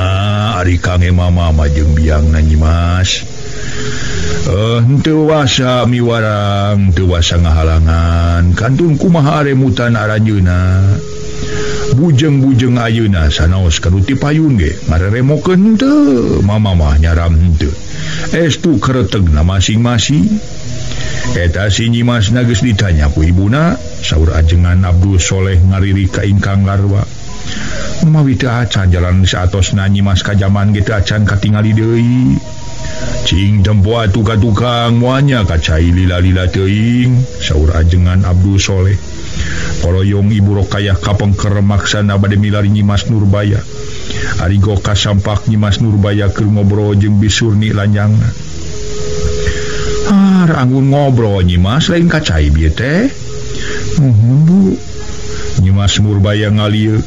ari kange mama mah jeung biangna Nyimas. Henteu wasa miwarang, teu wasa ngahalangan, kantun kumaha aremutan aranjeunna. Bujeng-bujeng ayeuna sanaos kanu ti payun ge ngareremokeun henteu, mama mah nyaram henteu. Estu keretegna masing-masing. Eta si Nyimas geus ditanya ku ibuna, saur ajengan Abdul Soleh ngariri ka ingkang garwa. Mawi teu acan jalan saatosna Nyimas ka jaman ge teu acan katingali deui. Cing tempo atuh ka tukang moanya ka cai lila-lila teuing, saur ajengan Abdul Soleh. Koloyong Ibu Rokayah kapengker maksana bade milari Nyimas Nurbaya. Arigo kasampak Nyimas Nurbaya keur ngobrol jeung Bisurni lanjangna. Ah, anggun ngobrol Nyimas lain ka cai bieu teh. Muhun Bu. Nyimas Nurbaya ngalieu.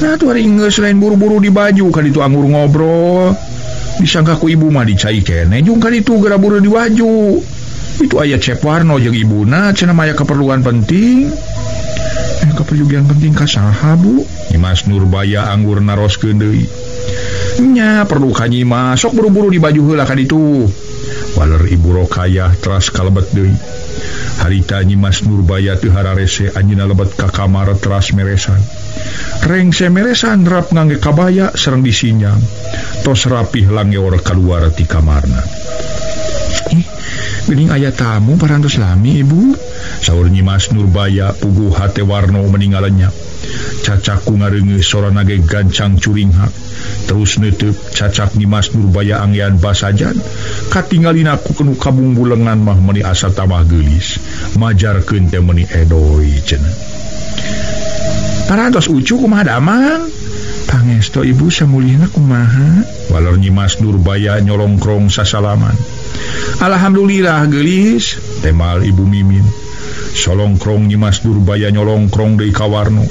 Nah tuh ari geus lain buru-buru di baju ka ditu anggur ngobrol. Disangka ku ibu mah dicai keneh jeung ka ditu geura buru di baju. Itu aya Cep Warno jeung ibuna cenah mah aya keperluan penting. Keperluan penting ka saha Bu? Nyimas Nurbaya anggur naroskeun deui. Nya perlu ka Nyimas sok buru-buru di baju heula ka ditu. Waler Ibu Rokayah teras kalebet deui. Harita Nyimas Nurbaya teu hararese anjeunna lebet ka kamar teras meresan. Rengse meresan rap ngangge kabaya sareng disinyang. Tos rapih langeor kaluar ti kamarna. Ih, geuning aya tamu parantos lami Ibu. Saur Nyimas Nurbaya puguh hate Warno meningalannya. Cacaku ngareungeun sorana ge gancang curinghak. Terus neuteub cacak Nyimas Nurbaya anggean basajan. Katingalina ku kenu kabungbulengan mah meuni asa tambah geulis. Majarkeun teh meuni edoy cenah. Parantos ucu kumaha damang? Pangesto Ibu samulihna kumaha? Walor Nyimas Nurbaya nyolongkrong sasalaman. Alhamdulillah geulis, temal Ibu Mimin. Solongkrong Nyimas Nurbaya nyolongkrong deui ka Warno.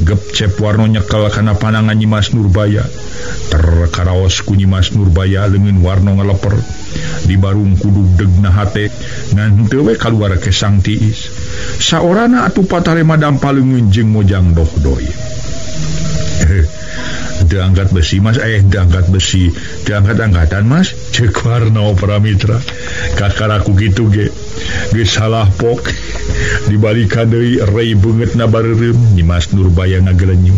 Gep Cep Warno nyekel kana panangan Nyimas Nurbaya. Terkaraos ku Nyimas Nurbaya leungeun Warno ngaleper. Di barung kudu degna hate ngan henteu we kaluar kesang tiis. Saorana atuh patarema dampa leungeun jeung mojang doh-doi. Teu angkat besi Mas, teu angkat besi, teu angkat-angkatan Mas, ceuk Warno Pramitra. Kakaraku kitu ge. Geus salah pok. Dibalikan deui rei beungeutna bareureum Nyimas Nurbaya ngagelenyum.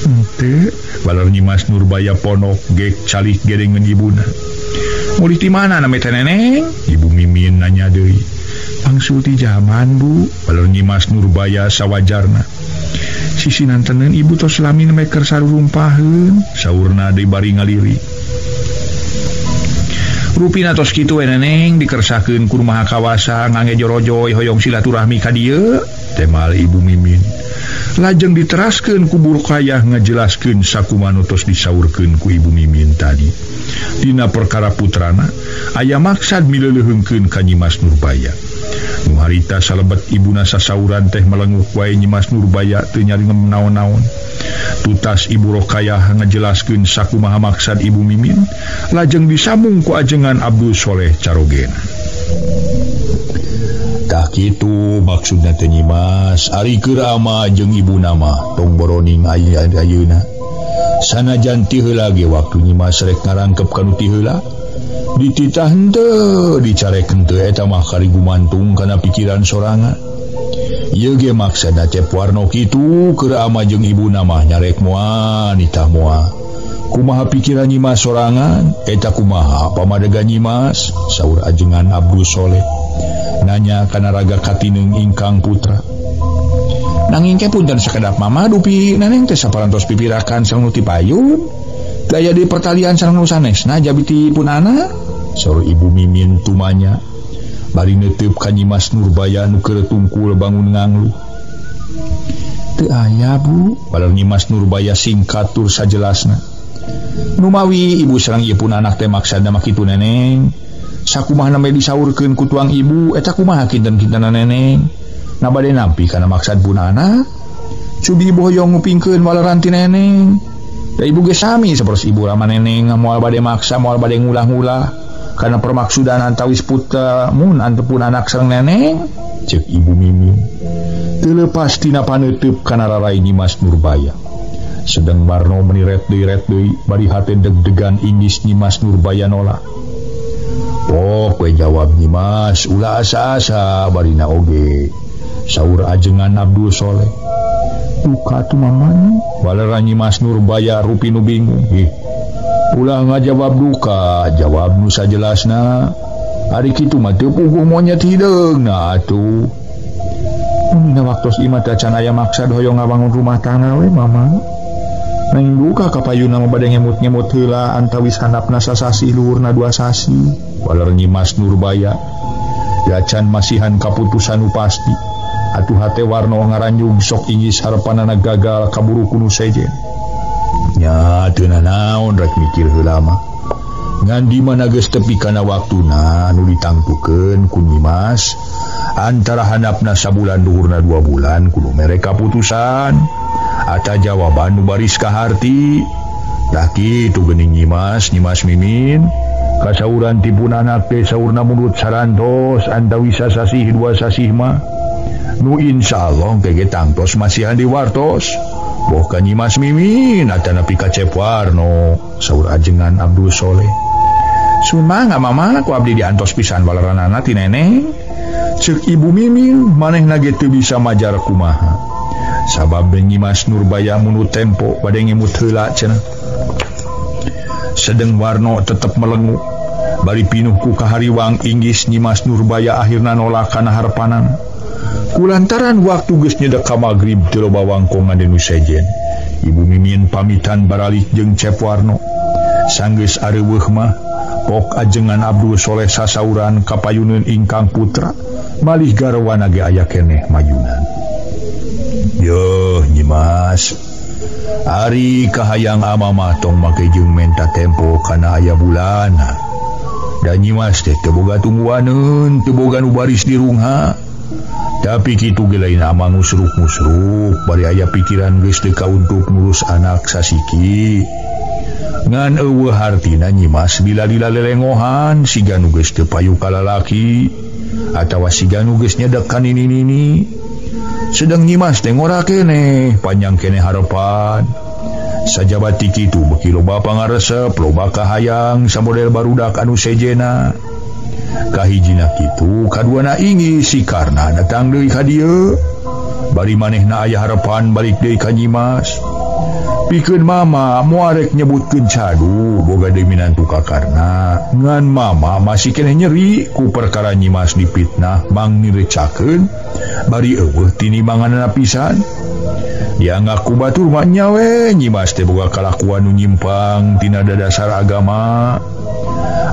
Henteu, balar Nyimas Nurbaya ponok gek calik gedengeun ibuna. Mulih ti mana name teh neneng? Ibu Mimin nanya deui. Pangsul ti jaman Bu, balar Nyimas Nurbaya sawajarna. Sisi nanteneun ibu tos lami nembe keur sarurumpaheun, saurna deui bari ngaliri. Rupina tos kitu we neneng dikersakeun ku rumaha kawasa ngangge jorojoy hoyong silaturahmi ka dieu, temal Ibu Mimin. Lajeng diteraskeun ku Bu Rokayah ngajelaskeun sakumaha nu tos disaurkeun ku Ibu Mimin tadi. Dina perkara putrana aya maksad mileuleheungkeun ka Nyimas Nurbaya. Nu harita salebet ibuna sasauran teh melenguk wae Nyimas Nurbaya teu nyaringem naon-naon. Tutas Ibu Rokayah ngajelaskeun sakumaha maksad Ibu Mimin lajeng disambung ku ajengan Abdul Soleh carogena. Tah kitu maksudna teh Nyimas, ari keur ama jeung ibuna mah tong boroning ayeuna. Sanajan ti heula ge waktu Nyimas rek ngarangkep ka nu ti heula dititah henteu dicarek henteu eta mah kari gumantung kana pikiran sorangan. Ieu ge maksudna Cep Warno kitu keur ama jeung ibuna mah nyarek moal nitah moal. Kumaha pikiran Nyimas sorangan eta kumaha pamadegan Nyimas, saur ajengan Abdul Soleh nanya kana raga katineung ingkang putra. Nanging ke punten sakedap mama dupi neneng teh saparantos pipirakan sareng nu ti payun. Daya di pertalian sareng nu sanesna jabi ti punana, saur Ibu Mimin tumanya bari neuteup ka Nyimas Nurbaya nu keur tungkul bangun ngangluh. Teu aya Bu, balar Nyimas Nurbaya singkat tur sajelasna. Numawi ibu sareng ieu pun anak teh maksadna mah kitu neneng. Sakumaha namanya disaurkeun ku tuang ibu eta kumaha kinten-kintenna neneng. Na bade nampi kana maksad pun anak. Cubi ibu hoyong ngupingkeun waleran ti neneng. Da ibu ge sami sapertos ibu rama neneng moal bade maksa moal bade ngulah-ngulah kana permaksudan antawis putra mun antepun anak sareng neneng, cek Ibu Mimin. Teu leupas tina paneuteub kana rarai Nyimas Nurbaya. Sedeng Warno meniret deui bari hate deg-degan inggis Nyimas Nurbaya nolak. Oh, kowe jawab Nyimas, ulah asa-asa barina oge. Saur ajengan Abdul Soleh. Duka tuh mamanya, baleran Nyimas Nurbaya rupi nu bingung. Ih, ulah ngajawab duka, jawab nu sajelasna. Ari kitu mah teu puguh monyet hideung nah atuh. Dina waktos ieu teh can aya maksad hoyong ngabangun rumah tangga we mama. Nanging duka kapayuna mah bade ngemut-ngemut heula antawis handapna sasasih luhurna 2 sasih. Baler Nyimas Nurbaya gacan masihan kaputusan nu pasti. Atuh hate Warno ngaranjug sok inggis harepanana gagal kaburu ku nu sejen. Nya teu nanaon rek mikir heula mah. Ngan di mana geus tepi kana waktuna nu ditangtukeun ku Nyimas antara handapna sabulan luhurna 2 bulan kudu mere kaputusan. Ata jawaban nu baris kaharti. Tah kitu geuning Nyimas, Nyimas Mimin. Kasauran tipun anak teh saurna munut sarantos antawisa sasih 2 sasih mah. Nu insyaallah ge tangtos masihan diwartos. Boh ka Nyimas Mimin atanapi ka Cep Warno, saur ajengan Abdul Soleh. Sumangga mama ku abdi diantos pisan baleranana ti neneng. Ceuk Ibu Mimin manehna ge teu bisa majar kumaha. Sabab Nyimas Nurbaya munut tempo bade ngemut heula cenah. Sedeng Warno tetep melengu bari pinuh ku kahariwang inggis Nyimas Nurbaya akhirna nolak kana harepanana. Kulantaran waktu geus nyedek ka magrib teu loba wangkongan nu sejen. Ibu Mimin pamitan baralik jeung Cep Warno. Sanggeus areuweuh mah pok ajengan Abdul Soleh sasauran kapayuneun ingkang putra malih garwana ge aya keneh mayunan. Yeuh Nyimas, ari kahayang ama mah tong make jeung menta tempo kana aya bulana. Da Nyimas teh teu boga tungguaneun, teu boga nu baris dirungha. Tapi kitu ge lain ama ngusruk-ngusruk, bari aya pikiran geus teu kauntuk ngurus anak sasiki. Ngan eueuh hartina Nyimas bila-lila lelengohan siga nu geus teu payu ka lalaki atawa siga nu geus nyedek ka nini-nini. Sedang Nyimas teh ngora keneh, panjang keneh harepan. Sajaba ti kitu beuki loba pangaresep, loba kahayang samodel barudak anu sejena. Kahijina kitu, kaduana inggis si Karna datang deui ka dieu. Bari manehna aya harepan balik deui ka Nyimas. Pikeun mama moal rek nyebutkeun cadu boga deui minantu ka Karna. Ngan mama masih keneh nyeri ku perkara Nyimas dipitnah mang nirecakeun bari eueuh tinimbanganna pisan. Dia ngaku batur mah nya we Nyimas teh boga kalakuan nu nyimpang tina dasar agama.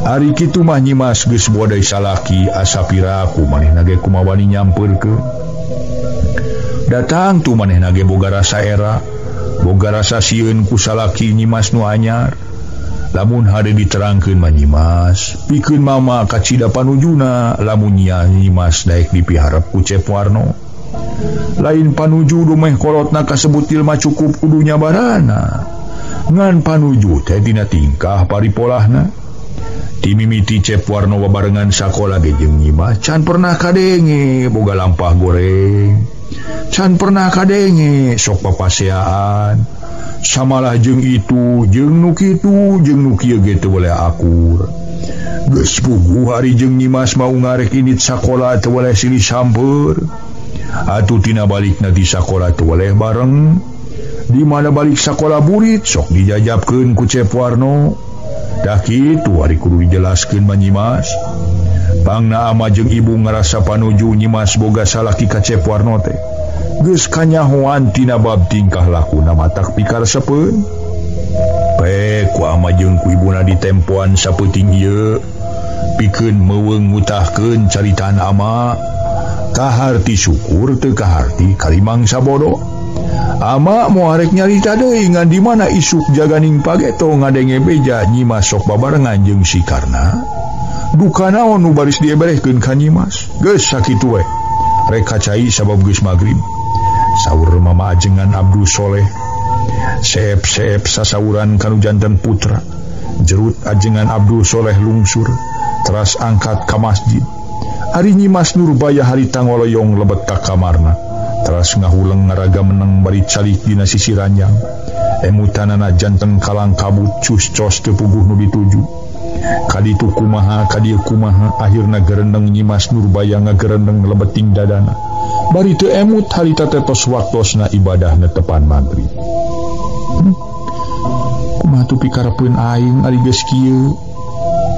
Ari kitu mah Nyimas geus bodai salaki asa piraku manehna ge kumaha wani nyampeurkeun. Datang tu manehna ge boga rasa era, boga rasa sieun ku salaki Nyimas nu anyar. Lamun hade diterangkeun mah Nyimas, pikeun mama kacida panujuna lamun nya Nyimas daek dipiharep ku Cep Warno. Lain panuju dumeh kolotna kasebut jelema cukup kudu nyabarana. Ngan panuju teh dina tingkah paripolahna. Timimiti Cep Warno babarengan sakola ge jeung Nyimas can pernah kadenge boga lampah goreng. Can pernah kadenge sok papaseaan. Samalah jeung itu, jeung nu kitu, jeung nu kieu ge teu boleh akur. Geus puguh ari jeung Nyimas mau ngarek indit sakola teu boleh silih samper. Atuh tina balikna di sakola teu boleh bareng. Di mana balik sakola burit sok dijajabkeun ku Cep Warno. Dah kitu ari kudu dijelaskeun mah Nyimas. Pangna ama jeung ibu ngarasa panuju Nyimas boga salaki ka Cep Warno teh. Geus kanyahoan tina bab tingkah lakuna matak pikaresepeun. Pe ku ama jeung ku ibuna ditempoan sapeuting ieu pikeun meuweung ngutahkeun caritaan ama. Kaharti syukur teu kaharti kalimang sabodo. Ama moal rek nyarita deui ngan di mana isuk jaganing pageto ngadenge beja Nyimas sok babarengan jeung si Karna. Duka naon nu baris dieberehkeun ka Nyimas. Geus sakitu we. Rek kacai sabab geus magrib. Saur mama ajengan Abdul Soleh. Seep-seep sasauran kanu janten putra. Jerut ajengan Abdul Soleh lungsur teras angkat ka masjid. Ari Nyimas Nurbaya harita ngoloyong lebet ka kamarna. Teras ngahuleng ngaraga meneng bari calik dina sisi ranjang. Emutanana janten kalang kabut cus cos teu puguh nu dituju. Kaditu kumaha kadieu kumaha akhirna gerendeng Nyimas Nurbaya ngagerendeng lebeting dadana. Bari teu emut harita teh tos waktosna ibadahna tepan magrib. Kumaha tu pikarepeun aing ari geus kieu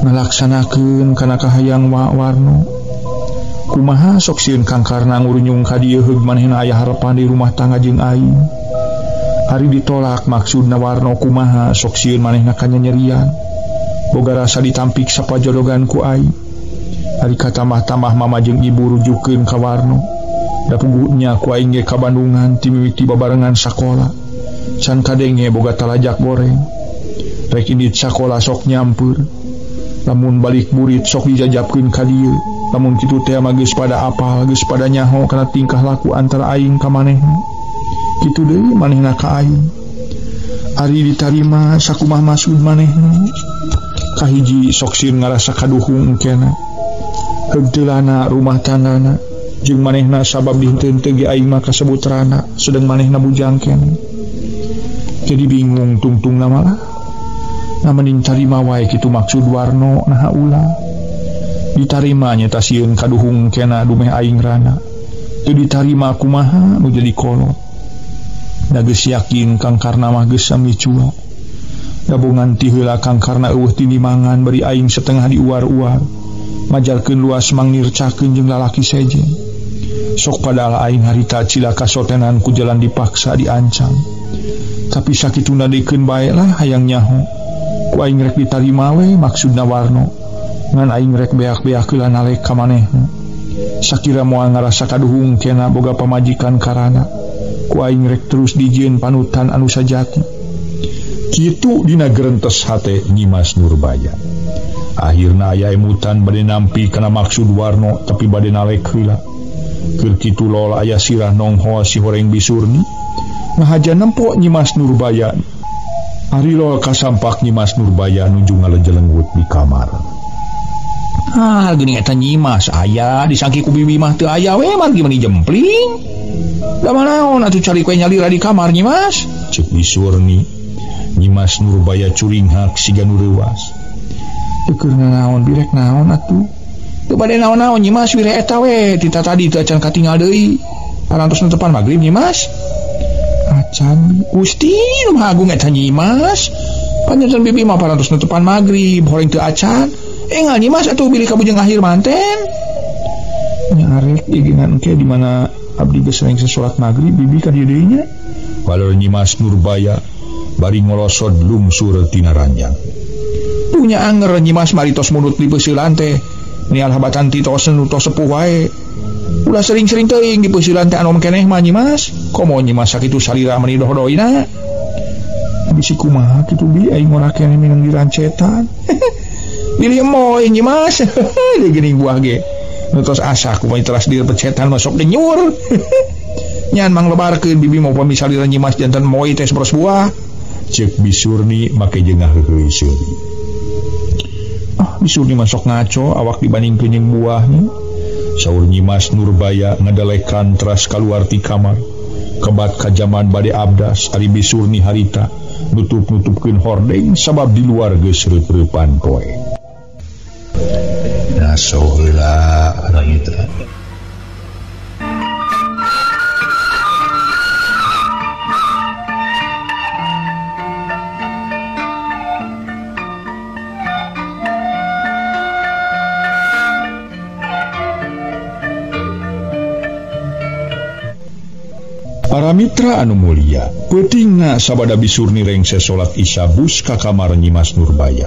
ngalaksanakeun kana kahayang Wa Warno. Kumaha sok sieun Kang Karna ngurunyung ka dieu heug manehna aya harepan di rumah tangga jeung aing. Ari ditolak maksudna Warno kumaha sok sieun manehna kanyanyerian. Boga rasa ditampik sapajodogan ku aing. Ari katamah-tamah mama jeung ibu rujukeun ka Warno. Da puguhnya ku aing ge ka Bandungan ti mimiti babarengan sakola. Can kadenge boga talajak goreng. Rek indit sakola sok nyampeur. Lamun balik burit sok dijajabkeun ka dieu. Lamun kitu teh mah geus pada apal, geus pada nyaho kana tingkah laku antara aing ka manehna. Kitu deui manehna ka aing. Ari ditarima sakumaha maksud manehna. Kahiji sok sieun ngarasa kaduhung engkena. Heug teulana rumah tanggana jeung manehna sabab dihenteu ge aing mah kasebut rana sedeng manehna bujang keneh. Jadi bingung tungtungna malah. Nah mending tarima wae kitu maksud Warno naha ulah. Ditarima nyata sieun kaduhung kena dumeh aing rana. Teu ditarima kumaha nu jadi kolot. Da geus yakin Kang Karna mah geus sami cua. Dabongan ti heula Kang Karna eueuh tinimangan bari aing setengah diuar-uar. Majalkeun luas mangnircakeun jeung lalaki sejen. Sok padahal aing harita cilaka sotenan ku jalan dipaksa diancam. Tapi sakituna dekeun bae lah hayang nyaho. Ku aing rek ditarima we maksudna Warno. Ngan aing rek beak-beak heula nalek ka manehna. Sakira moal ngarasa kaduhung kena boga pamajikan karana. Ku aing rek terus dijieun panutan anu sajati. Kitu dina gerentes hate Nyimas Nurbaya. Akhirna aya emutan bade nampi kana maksud Warno tapi bade nalek heula. Keur kitu lol aya sirah nongho si horeng bisurni. Ngahaja nempo Nyimas Nurbaya. Ari lol kasampak Nyimas Nurbaya nuju ngalejelenggut di kamar. Ah, geuning eta Nyimas aya disangki ku bibi mah teu aya we margi meuni jempling. Da manaon atuh cari kue nyalira di kamar Nyimas? Ceuk bisurni. Nyimas Nurbaya curinghak siga nu reuas. Teu keur nanaon birek naon atuh. Teu bade naon-naon Nyimas wire eta we ti tadi teu acan katingal deui. Parantos netepan magrib Nyimas. Acan Gusti nu Maha Agung eta Nyimas. Panjanten bibi mah parantos netepan magrib horeng teu acan. Engal Nyimas atuh bilih kabujeng akhir manten. Nya arek ieu engke di mana abdi geus rengse salat magrib bibi ka dieu deui nya. Walor Nyimas Nurbaya bari ngolosod lungsur tina ranjang. Punya anger Nyimas maritos munut di peusilan teh. Nial habatan ti tos nu tos sepuh wae. Ulah sering-sering teuing di peusilan teh anom keneh mah Nyimas. Komo Nyimas sakitu salira meuni doh-doina. Bisi kumaha kitu bi aing ngora keneh minang dirancetan. Bilih moy Nyimas. Deui geuning buah ge. Nu tos asa kumaha teras dirpecetan masuk denyur. Nyan manglebarkeun bibi mau pamisalira Nyimas janten moy teh saberos buah. Ceuk Bisurni make jeung ngaheuheuy seuri. Ah, Bisurni masuk ngaco awak dibandingkeun jeung buahnya. Saur Nyimas Nurbaya ngadalekan teras kaluar ti kamar. Kebat kajaman bade abdas ari Bisurni harita nutup-nutupkeun hordeng sabab di luar geus reup-reupan poe. Naso heula mitra. Para mitra anu mulia, peutingna sabada Bisurni rengse salat Isya bus ka kamar Nyimas Nurbaya.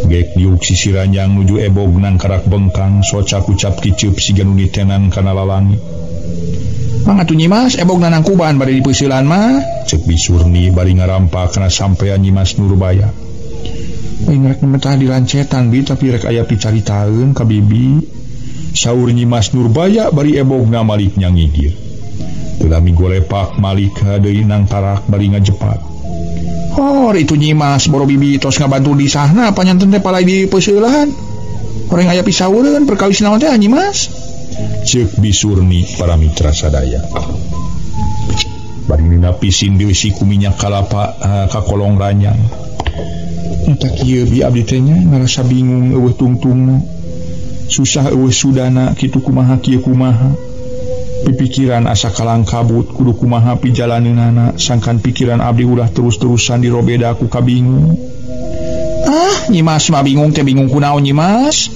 Gek diuk sisi ranjang nuju ebog nangkarak bengkang soca kucap kiceup siga nu nitenan kana lalangi. Mangga atuh Nyimas ebog nanangkuban bade dipeuseulan mah, ceuk Bisurni bari ngarampa kana sampean Nyimas Nurbaya. Aing rek metah dirancetan bi tapi rek aya picaritaeun ka bibi. Saur Nyimas Nurbaya bari ebogna malik nyangigir. Teu lami golepak malik deui nangkarak bari ngajepat. Hor itu Nyimas boro bibi tos ngabantu di sahna panyanten teh palai di peuseulan. Horeng aya pisaureun perkawis naon teh Nyimas? Ceuk Bisurni para mitra sadaya. Bari dina pisin dieusi ku minyak kalapa ka kolong ranjang. Eta kieu bi abdi teh nya ngarasa bingung eueuh tungtungna. Susah eueuh sudana kitu kumaha kieu kumaha. Pipikiran asa kalang kabut kudu kumaha pijalaneunana sangkan pikiran abdi ulah terus-terusan dirobeda ku kabingung. Ah, Nyimas mah bingung teh bingung kunaon Nyimas?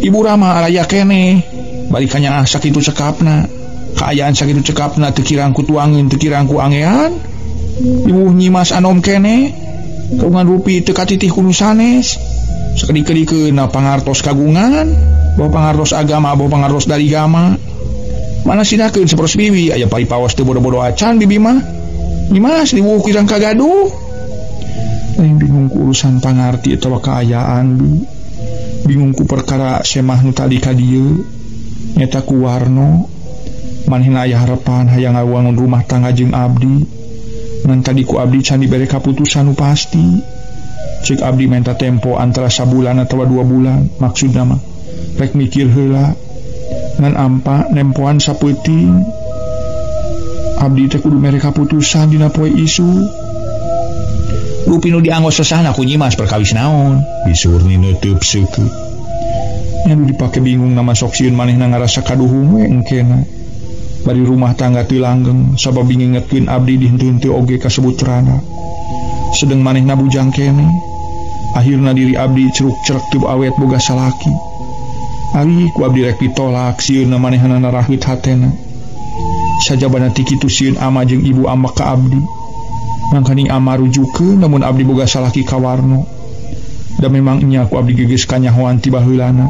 Ibu Rama araya keneh bari kanyaah sakitu cekapna. Kaayaan sakitu cekapna teu kirang ku tuangeun teu kirang ku angean. Ibu Nyimas anom keneh kagungan rupi teu katitih ku nu sanes. Sakedik-kedikeunna pangartos kagungan, bawa pangartos agama, bawa pangartos dari gama. Mana sidakeun saperos bibi aya paripaos teu bodo-bodo acan bibi mah. Nyimas diwuh kirang kagaduh. Aing bingung ku urusan pangarti atawa kaayaan bi. Bingung ku perkara semah nu tadi ka dieu. Nyata ku Warno. Manehna aya harepan hayang ngawangun rumah tangga jeung abdi. Ngan tadi ku abdi can dibere kaputusan nu pasti. Cek abdi menta tempo antara sabulan atawa 2 bulan maksudna mah. Rek mikir heula. Ngan ampa nempoan sapeuting abdi teh kudu mere kaputusan dina poe isu. Rupi nu dianggo sesahna ku Nyimas perkawis naon? Bisurni neuteub seukeut. Nya nu dipake bingung na masok sieun manehna ngarasa kaduhung we engkena. Bari rumah tangga teu langgeng sabab ngingetkeun abdi dihenteu-henteu oge kasebut rana. Sedeng manehna bujang keneh. Akhirna diri abdi ceruk-cerek teu awet boga salaki. Ari ku abdi rek ditolak sieunna manehanana rahit hatena. Sajabana ti kitu sieun ama jeung ibu ama ka abdi. Mangkaning ama rujukeun namun abdi boga salaki ka Warno. Da memang nya ku abdi geus kanyahoan ti baheulana.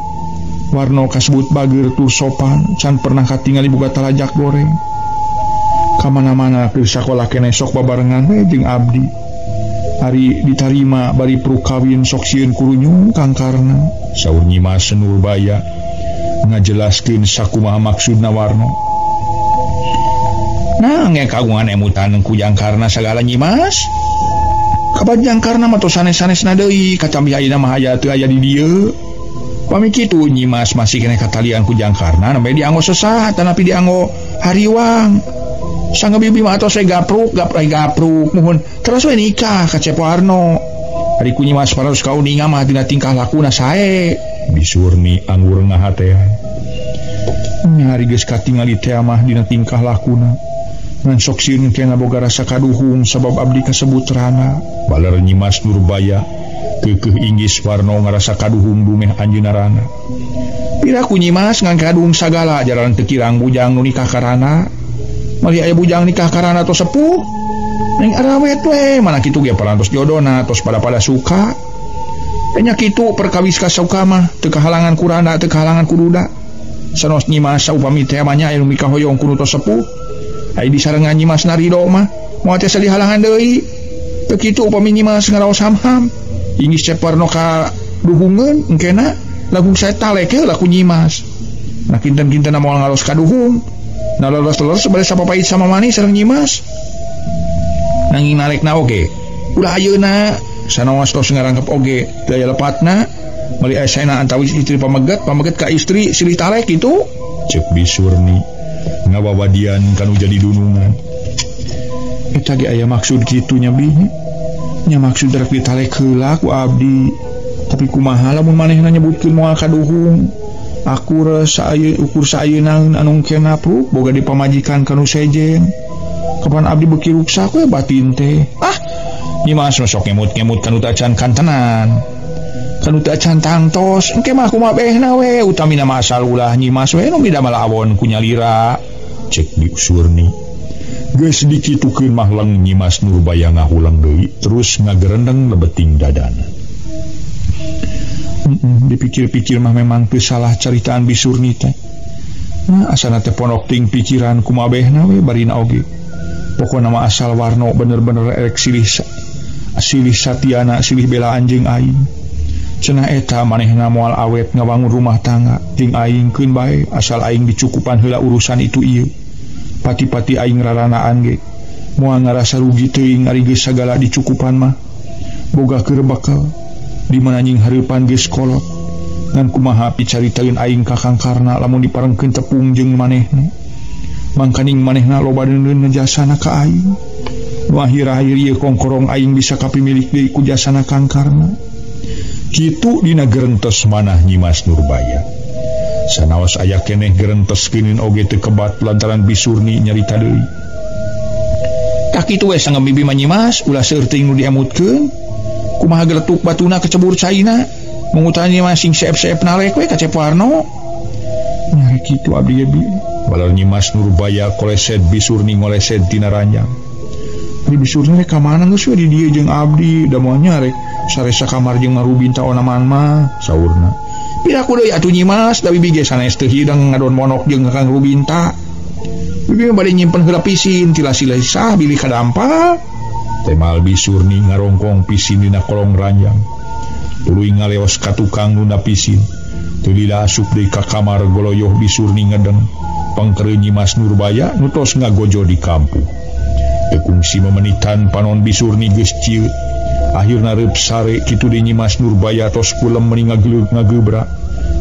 Warno kasebut bageur tur sopan, can pernah katingali boga talajak goreng. Ka mana-mana keur sakola keneh sok babarengan we jeung abdi. Ari ditarima bari perlu kawin sok sieun kurunyung kangkarna. Saur Nyimas Nurbaya ngajelaskeun sakumaha maksudna Warno. Nah, nge kagungan emutan ku jangkarna sagala Nyimas. Kabar jangkarna mah tos sanes-sanesna deui, kacambi ayeuna mah aya teu aya di dieu. Pami kitu Nyimas masih keneh katalian ku jangkarna nembe dianggo sesah tanapi dianggo hariwang. Sangga bibi mah atos we gapruk, gapruk muhun terus we nikah ka Cep Warno. Ari ku Nyimas parantos kauninga mah dina tingkah lakuna sae. Bisurni anggur ngahatean. Nya ari geus katingali teh mah dina tingkah lakuna. Ngan sok sieun kena boga rasa kaduhung sabab abdi kasebut rana. Baler Nyimas Nurbaya keukeuh inggis Warno ngarasa kaduhung dumeh anjeunna rana. Pira ku Nyimas ngan kaduhung sagala jalan teu kirang bujang nu nikah karana. Mali aya bujang nikah karana tos sepuh. Neng arawet we mana kitu ge parantos jodona tos pada-pada suka. Nya kitu perkawis ka suka mah teu kahalangan ku rana teu kahalangan ku duda. Sanos Nyimas saupami teh mah nya aya nu mikahoyong ku nu tos sepuh. Ai disarengan Nyimas narido mah moal teh salihalangan deui. Teu kitu upami Nyimas ngaraos ham-ham. Ingis Cep Warno ka duhungeun engkena lagu saya talek heula ku Nyimas. Nah kinten-kinten moal ngaraos ka duhung. Nah leres-leres bade sapapait sama manis sareng Nyimas. Nanging nalekna oge. Ulah ayeuna sanaos tos ngarangkep oge teu aya lepatna. Meuli esena antawis istri pameget, pameget ka istri silih talek kitu. Cek Bisurni ngawawadian kanu jadi dunungan. Eta ge aya maksud kitu nya bi nya maksud rek ditalek heula ku abdi. Tapi kumaha lamun manehna nyebutkeun moal kaduhung. Aku rasa ukur sayeuna anu kena pruk boga di pamajikan kanu sejen. Kapan abdi beuki ruksak we batin teh. Ah, Nyimas sok ngemut-ngemut kanu teu acan kantenan. Kanu teu acan tangtos, engke mah kumaha behna we utamina mah asal ulah Nyimas we nu midamel awon ku nyalira. Cek Bisurni. Geus dikitukeun mah leng Nyimas Nurbaya ngahuleng deui terus ngagerendeng lebeting dadana. Dipikir-pikir mah memang teu salah caritaan Bisurni teh. Nah, asana teh ponok ting pikiran kumaha behna we barina oge. Pokona mah asal Warno bener-bener erek silih silih satiana silih bela anjing aing. Cenah eta manehna moal awet ngabangun rumah tangga ting aing keun bae asal aing dicukupan heula urusan itu ieu. Pati-pati aing raranaan ge moal ngarasa rugi teuing ari geus sagala dicukupan mah. Boga keur bakal di mana nying hareupan geus kolot. Ngan kumaha picaritaeun aing ka Kang Karna lamun diparengkeun tepung jeung manehna. Mangkaning manehna loba deundeun ngejasana ka aing. Nu akhir-akhir ieu kongkorong aing bisa kapimilik deui ku jasana Kang Karna. Kitu dina gerentes manah Nyimas Nurbaya. Sanaos aya keneh gerentes kinin oge teu kebat lantaran Bisurni nyarita deui. Tah kitu we sangem bibi mah Nyimas ulah seueur teuing nu diemutkeun. Kumaha geletuk batuna kecebur caina. Mungutan Nyimas sing seep-seep nalek we ka Cep Warno. Nyari kitu abdi ge bi. Balar Nyimas Nurbaya koleset Bisurni ngoleset tina ranjang. Di Bisurni rek ka mana geus we di dieu jeung abdi da moal nyarek saresa kamar jeung Marubinta onaman mah saurna. Piraku deui atuh Nyimas da bibi ge sanes teu hidang ngadon monok jeung Kang Rubinta. Bibi mah bade nyimpen heula pisin tilasi sah bilih kadampa. Temal Bisurni ngarongkong pisin dina kolong ranjang. Tuluy ngaleos ka tukang nunda pisin. Teu lila asup deui ka kamar goloyoh Bisurni ngedeng. Pangkereu Nyimas Nurbaya nu tos ngagojo di kampung. Teu kungsi memenitan panon Bisurni geus ciut. Akhirna reup sare kitu deui Nyimas Nurbaya tos kulem meuni ngageuleuh ngagebra.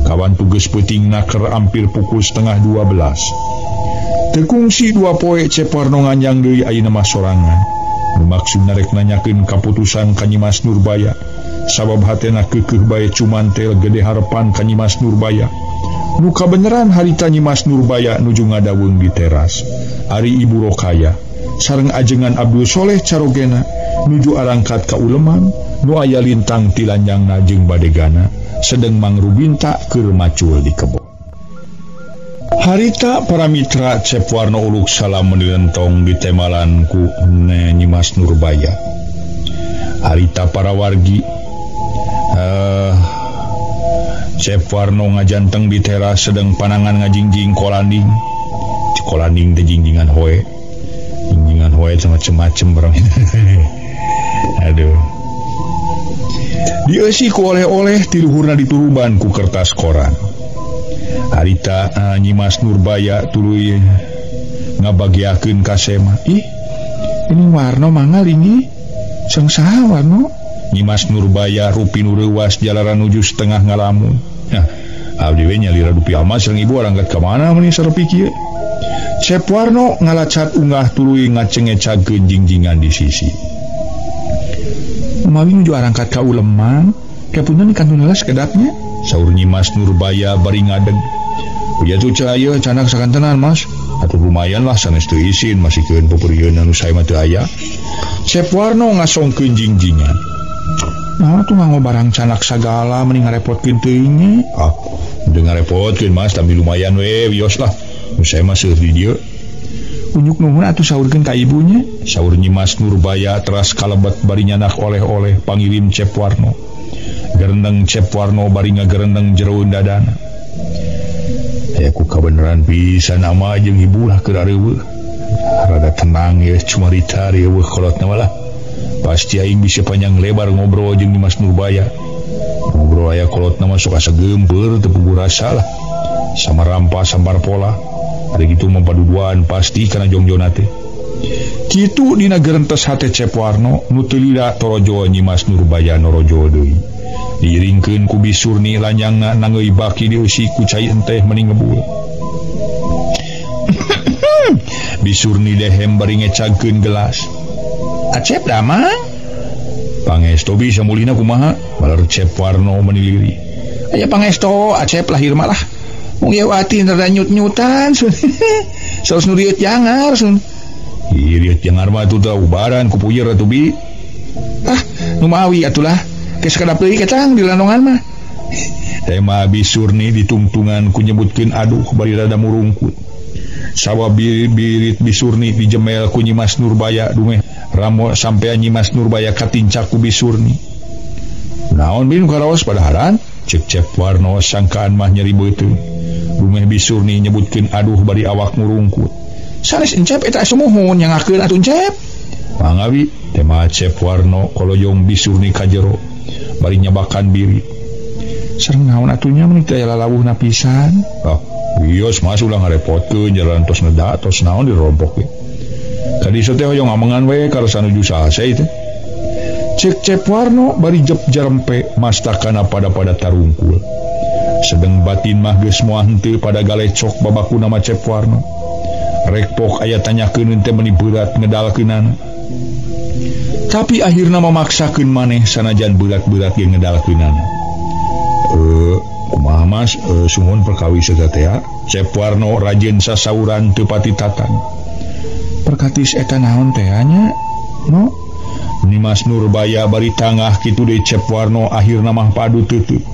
Kawan tugas peuting naker ampir pukul 11:30. Teu kungsi dua poe Cep Warno nganjang deui ayeuna mah sorangan. Nu maksudna rek nanyakeun kaputusan ka Nyimas Nurbaya. Sabab hatena keukeuh bae cumantel gede harepan ka Nyimas Nurbaya. Nu kabeneran harita Nyimas Nurbaya nuju ngadaweung di teras. Ari Ibu Rokaya sareng ajengan Abdul Soleh carogena nuju arangkat ka uleman nu aya lintang tilanjangna jeung badegana sedeng Mang Rubinta keur macul di kebon. Harita para mitra Cep Warno uluk salam menilentong di temalan ku Nyimas Nurbaya. Harita para wargi Cep Warno ngajanteng di teras sedeng panangan ngajingjing kolanding. Kolanding teh jingjingan hoe. Jingjingan hoe macem-macem barang. Aduh. Dieusi ku oleh-oleh tiluhurna dituruban ku kertas koran. Harita Nyimas Nurbaya tuluy ngabagiakeun ka Sema. Ih, ini Warno manggal ini. Sang saha Warno? Nyimas Nurbaya rupi nu reuwas jalaran nuju setengah ngalamun. Nah, abdi we nyalira dupi ama sareng ibu arangkat ka mana meuni sarepi kieu. Cep Warno ngalacat unggah tuluy ngacengecagkeun jingjingan di sisi. Mawi nuju arangkat ka uleman, kapunten kantun heula sakedapnya. Saur Nyimas Nurbaya bari ngadeg. Uya tuh caya canak sakantenan Mas. Atuh lumayan lah sanes teu isin masikeun peupeurieun anu sae mah teu aya. Cep Warno ngasongkeun jingjingan. Nah, tuh nganggo barang canak sagala mending ngarepotkeun teuing nya. Ah, teu ngarepotkeun Mas, tapi lumayan we wios lah. Nu sae mah seueur di dieu. Unyuk nuhun atuh saurkeun ka ibunya. Saur Nyimas Nurbaya teras kalebet bari nyanak oleh-oleh pangirim Cep Warno. Gerendeng Cep Warno bari ngagerendeng jeroeun dadana. Aya ku kabeneran pisan ama jeung ibu lah keur areuweuh. Rada tenang ya cumarita rieuweuh kolotna mah lah. Pasti aing bisa panjang lebar ngobrol jeung Nyimas Nurbaya. Ngobrol aya kolotna mah sok asa geumpeur teu puguh rasa lah. Sama rampa sambar pola. Ari kitu mah paduduan pasti kana jongjona teh. Kitu dina gerentes hate Cep Warno nu teu lila torojo Nyimas Nurbaya norojo deui. Diiringkeun ku Bisurni lanyangna nangeui baki dieusi ku cai enteh meni ngebul. Bisurni dehem bari ngecagkeun gelas. Acep damang? Pangesto bisa mulihna kumaha? Balar Cep Warno meniliri. Aya pangesto Acep lahir malah. Mung ieu ati rada nyut-nyutan sun. Saos nu riut jangar sun. Ih riut jangar mah atuh teh ubaran ku puyer atuh bi. Ah, nu mawi atulah. Geus kadap deui ketang di landongan mah. Tema Bisurni ditungtungan ku nyebutkeun aduh bari rada murungkut. Sawa birit Bisurni dijemel ku Nyimas Nurbaya dumeh ramo sampean Nyimas Nurbaya katincak ku Bisurni. Naon bin karaos padaharan? Cek Cep Warno sangkaan mah nyeri beuteung. Dumeh Bisurni nyebutkeun aduh bari awak murungkut. Sanes encep eta sumuhun nyangakeun atuh encep. Mangawi tema Cep Warno koloyong Bisurni ka jero bari nyabakan birit. Sareng naon atunya meuni teh lalawuhna pisan. Ah, wios mas ulah ngarepotkeun jalan tos neda tos naon dirompok we. Kadi teh hoyong amengan we karsa nuju salse teh. Cek Cep Warno bari jep jarempe mastakana pada-pada tarungkul. Sedeng batin mah geus moal henteu pada galecok babakuna mah Cep Warno. Rekpok aya tanyakeun teh meuni berat ngedalkeunana. Tapi akhirna memaksakeun maneh sanajan berat-berat ge ngedalkeunana. Kumaha mas, sumuhun perkawis eta teh. Cep Warno rajin sasauran teu pati tatag. Perkatis eta naon teh nya? No. Nyimas Nurbaya bari tangah kitu deui Cep Warno akhirna mah padu teuteuk.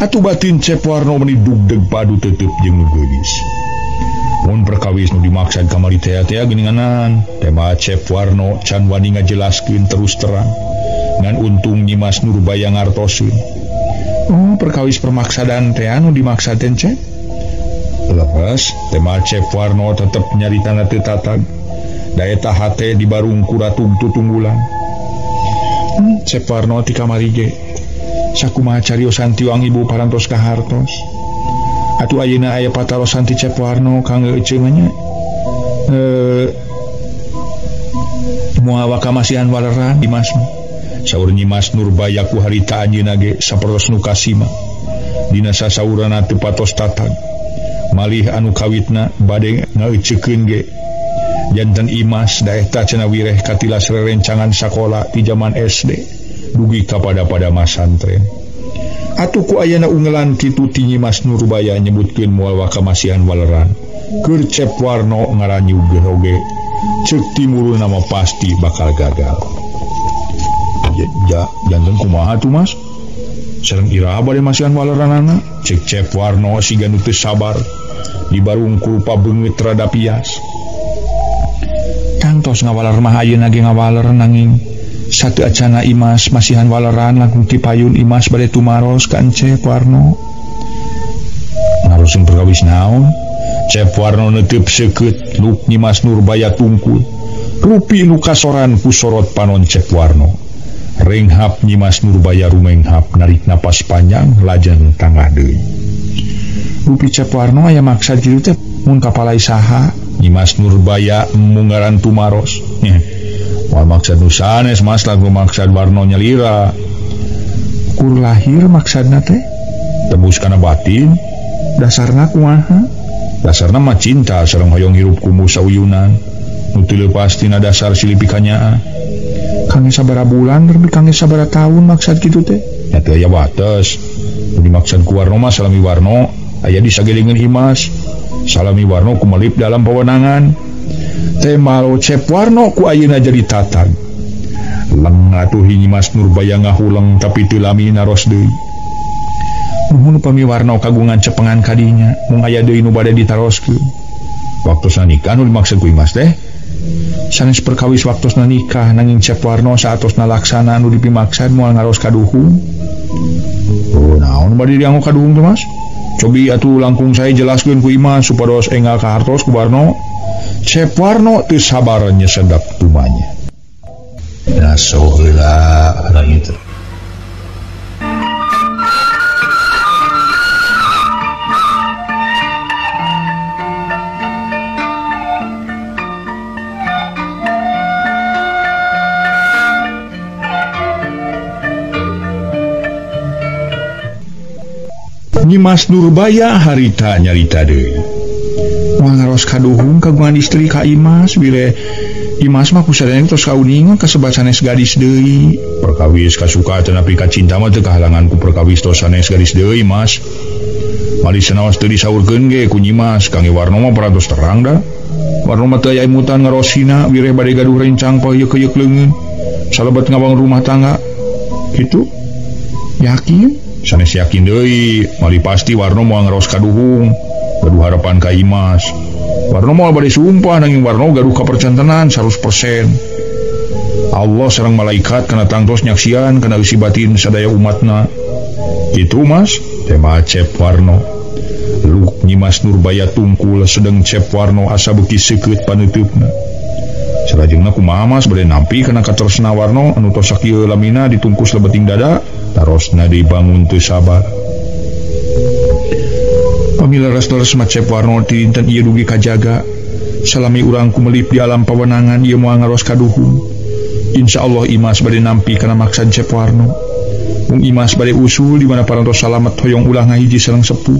Atuh batin Cep Warno meuni dugdeg padu teuteuk jeung nu geulis. Mun perkawis nu dimaksad kamari teh teh geuninganan, tema Cep Warno can wani ngajelaskeun terus terang. Ngan untung Nyimas Nurbaya ngartoseun. Oh, perkawis permaksadan teh anu dimaksad teh Cep. Lepas tema Cep Warno tetep nyaritana teu tatag. Da eta hate dibarung ku ratug tutunggulan. Cep Warno ti kamari ge. Sakumaha cariosan tiwang ibu parantos ka hartos. Atuh ayeuna aya patarosan ti Cep Warno kangge eceu mah nya. Moal waka masihan waleran Dimas. Saur Nyimas Nurbaya ku harita anjeunna ge sapertos nu kasima. Dina sasaurana teu patos tatag. Malih anu kawitna bade ngaeuceukeun ge. Janten Imas da eta cenah wireh katilas rerencangan sakola ti jaman SD dugi kapada pada masantren. Atuh ku ayana ungelan kitu ti Nyimas Nurbaya nyebutkeun moal waka masihan waleran. Keur Cep Warno ngaranyu ge oge ceuk timuruna mah pasti bakal gagal. Ja, janten kumaha tuh mas? Sareng iraha bade masihan waleranana? Cek Cep Warno siga nu teu sabar dibarung ku rupa beungeut rada pias. Tangtos ngawaler mah ayeuna ge ngawaler nanging satu acana Imas masihan waleran langkung ti payun Imas bade tumaros ka Cep Warno. Ngaroseun perkawis naon? Cep Warno neuteub seukeut luk Nyimas Nurbaya tungkul. Rupi nu kasoran ku sorot panon Cep Warno. Renghap Nyimas Nurbaya rumenghap narik napas panjang lajeng tangah deui. Rupi Cep Warno aya maksad kitu teh mun kapalai saha? Nyimas Nurbaya mungaran tumaros. Moal maksad nu sanes mas lagu maksad Warno nyalira. Kur lahir maksadna teh? Tebus kana batin. Dasarna kumaha? Dasarna mah cinta sareng hoyong hirup kumu sauyunan. Nu teu leupas tina dasar silih pikanyaah. Kangge sabaraha bulan lebih kangge sabaraha tahun maksad kitu teh? Nya teu aya wates. Nu dimaksad ku Warno mah salami Warno aya di sagedengeun Imas. Salami Warno kumelip dalam pawenangan. Tema Cep Warno ku ayeuna jadi tatag. Leng atuh Nyimas Nurbaya ngahuleng tapi teu lami naros deui. Nuhun upami Warno kagungan cepengan kadinya, mung aya deui nu bade ditaroskeun. Waktosna nikah nu dimaksud ku Imas teh? Sanes perkawis waktosna nikah nanging Cep Warno saatosna laksana nu dipimaksad moal ngaros kaduhung. Oh, naon bade dianggo kaduhung teh Mas? Cobi atuh langkung saya jelaskeun ku Imas supados enggal kahartos ku Warno. Cep Warno teu sabar nyesedap tumanya. Naso heula para mitra. Nyimas Nurbaya harita nyarita deui. Moal ngaros kaduhung kagungan istri ka Imas bile Imas mah kusadayana tos kauningan kasebat sanes gadis deui. Perkawis kasuka teu ka cinta mah teu kahalangan ku perkawis tos sanes gadis deui Mas. Mali sanaos teu disaurkeun ge ku Nyimas Kang Warno mah parantos terang da. Warno mah teu aya imutan ngarosina wireh bade gaduh rencang payeuk-yeuk leungeun. Salebet ngabangun rumah tangga. Kitu? Yakin? Sanes yakin deui, mali pasti Warno moal ngaros kaduhung, gaduh harapan ka Imas. Warno moal bade sumpah nanging Warno gaduh kapercantenan 100%. Allah sareng malaikat kana tangtos nyaksian kana eusi batin sadaya umatna. Kitu Mas, tema Cep Warno. Luk Nyimas Nurbaya tungkul sedeng Cep Warno asa beuki seukeut panuteupna. Salajengna kumaha Mas bade nampi kana katresna Warno anu tos sakieu lamina ditungkus lebeting dada. Tarosna dibangun teu sabar. Pamila leres-leres mah Cep Warno ti dinten ieu dugi kajaga. Salami urang kumelip di alam pawenangan ieu moal ngaros kaduhung. Insyaallah Imas bade nampi kana maksad Cep Warno. Mung Imas bade usul di mana parantos salamet hoyong ulah ngahiji sareng sepuh.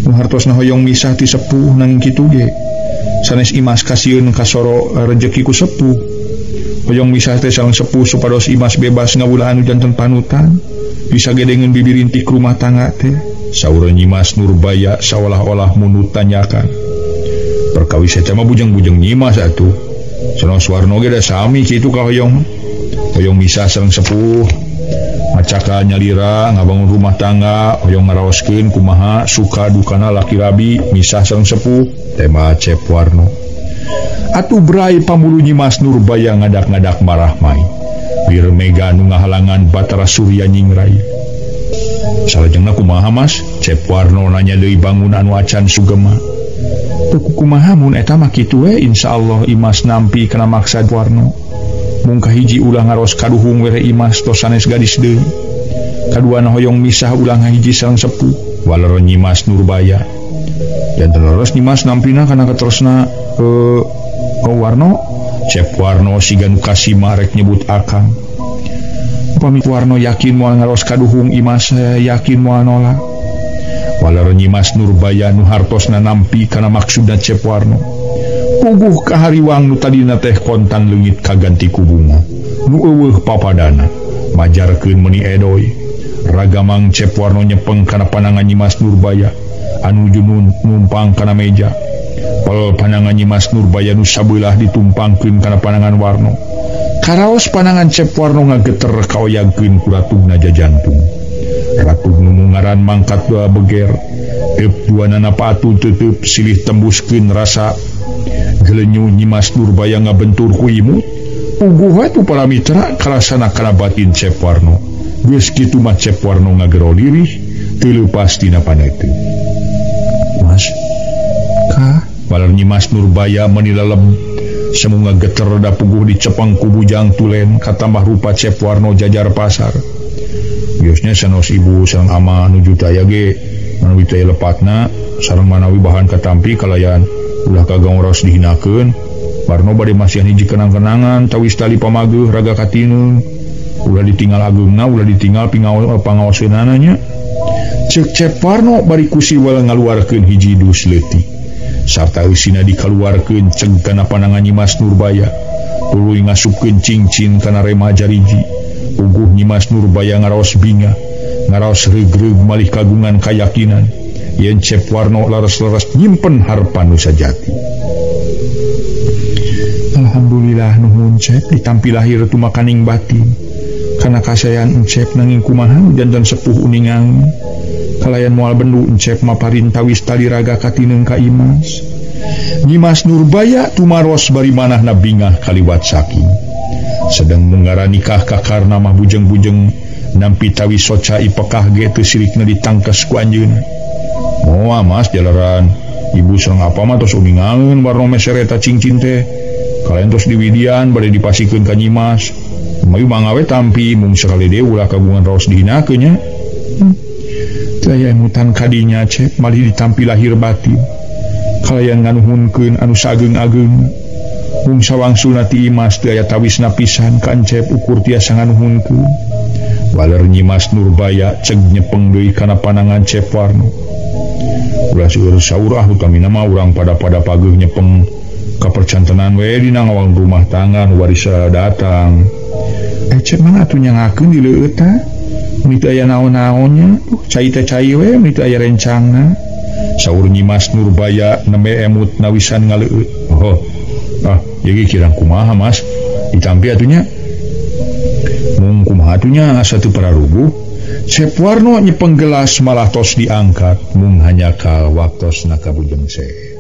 Nu hartosna hoyong misah ti sepuh nanging kitu ge. Sanes Imas kasieun kasoro rejeki ku sepuh. Hoyong misah teh sareng sepuh supados Imas bebas ngawulah anu janten panutan bisa gedengeun bibirintik rumah tangga teh. Saur Nyimas Nurbaya saolah-olah munut tanyakan. Perkawis eta mah bujeng-bujeng Nyimas atuh. Sanos Warno ge da sami kitu ka hoyong. Hoyong misah sareng sepuh macaka nyalira ngabangun rumah tangga hoyong ngaraoskeun kumaha suka dukana laki rabi misah sareng sepuh tema Cep Warno. Atuh brai pamulu Nyimas Nurbaya ngadak-ngadak marah mai. Bir mega nu ngahalangan Batara Surya nyingrai. Salajengna kumaha Mas? Cep Warno nanya deui bangun anu acan sugema. Teu kumaha mun eta mah kitu we insyaallah Imas nampi kana maksad Warno. Mung kahiji ulah ngaros kaduhung were Imas tos sanes gadis deui. Kaduana hoyong misah ulah ngahiji sareng sepuh. Walero Nyimas Nurbaya. Janten leres Nyimas nampina kana katresna Warno. Cep Warno siga nu kasima rek nyebut akang. Upami Warno yakin moal ngaros kaduhung Imas yakin moal nolak. Walero Nyimas Nurbaya nu hartosna nampi kana maksudna Cep Warno. Puguh kahariwang nu tadina teh kontan leungit kaganti ku bunga. Nu eueuh papadana majarkeun meuni edoy. Ragamang Cep Warno nyepeng kana panangan Nyimas Nurbaya anu junun numpang kana meja. Pel panangan Nyimas Nurbaya nu sabeulah ditumpangkeun kana panangan Warno. Karaos panangan Cep Warno ngageter kaoyagkeun ku ratugna jajantung. Ratug nu mungaran mangkat dua beger. Teup duanana patu teuteup silih tembuskeun rasa gelenyu Nyimas Nurbaya ngabentur ku imut. Puguh we tu para mitra karasana kana batin Cep Warno. Geus kitu mah Cep Warno ngagero lirih teu leupas tina paneuteut. Mas ka balar Nyimas Nurbaya meuni lelem semu ngageter da puguh dicepeng ku bujang tulen katambah rupa Cep Warno jajar pasar. Biosnya sanos ibu sareng ama nuju taya ge manawi teh lepatna sareng manawi bahan katampi kalayan ulah kagangros dihinakeun. Warno bade masihan hiji kenang-kenangan tawis tali pamageuh raga katineung ulah ditinggal ageungna ulah ditinggal pangaoseunana nya. Ceuk Cep Warno bari ku siwal ngaluarkeun hiji dus leutik sarta eusina dikaluarkeun ceg kana panangan Nyimas Nurbaya tuluy ngasupkeun cincin kana rema jariji. Puguh Nyimas Nurbaya ngaraos bingah ngaraos reug-reug malih kagungan kayakinan yen Cep Warno leres-leres nyimpen harpan nu sajati. Alhamdulillah nuhun Cep ditampi lahir tumakaning batin kana kasayan Encep nanging kumaha janten sepuh uningang kalayan moal bendu Encep maparin tawis tali raga katineung ka Imas. Nyimas Nurbaya tumaros bari manahna bingah kaliwat saking sedang munggara nikah kakarna mah bujeng-bujeng nampi tawis soca ipekah ge teu sirikna ditangkes ku anjeunna. Moal Mas jalaran ibu sareng apa mah tos uningangeun Warno meser eta cincin teh kalayan tos diwidian bade dipasikeun ka Nyimas. Mayu mangawe tampi mung sakali deui ulah kagungan raos dihinakeun nya. Teu aya emutan kadinya Cep malih ditampi lahir batin. Kalayan nganuhunkeun anu saageng-ageung. Mung sawangsulna ti Imas teu aya tawisna pisan ka Encep ukur tiasa nganuhunkeun. Waler Nyimas Nurbaya ceg nyepeng deui kana panangan Cep Warno. Ulah seueur saur ah utamina mah urang pada-pada pageuh nyepeng kapercantenan we dina ngawang rumah tangga nu warisa datang. Cep mah atuh nyangakeun di leueut tah. Mun teu aya naon-naonnya, cai teh cai we mun teu aya rencangna. Saur Nyimas Nurbaya nembe emut nawisan ngaleueut. Oh. Ah, ieu kirang kumaha Mas? Ditampi atuh nya. Mung kumaha atuh nya asa teu pararuguh. Cep Warno nyepeng gelas malah tos diangkat mung hanya ka waktosna kabujeng se.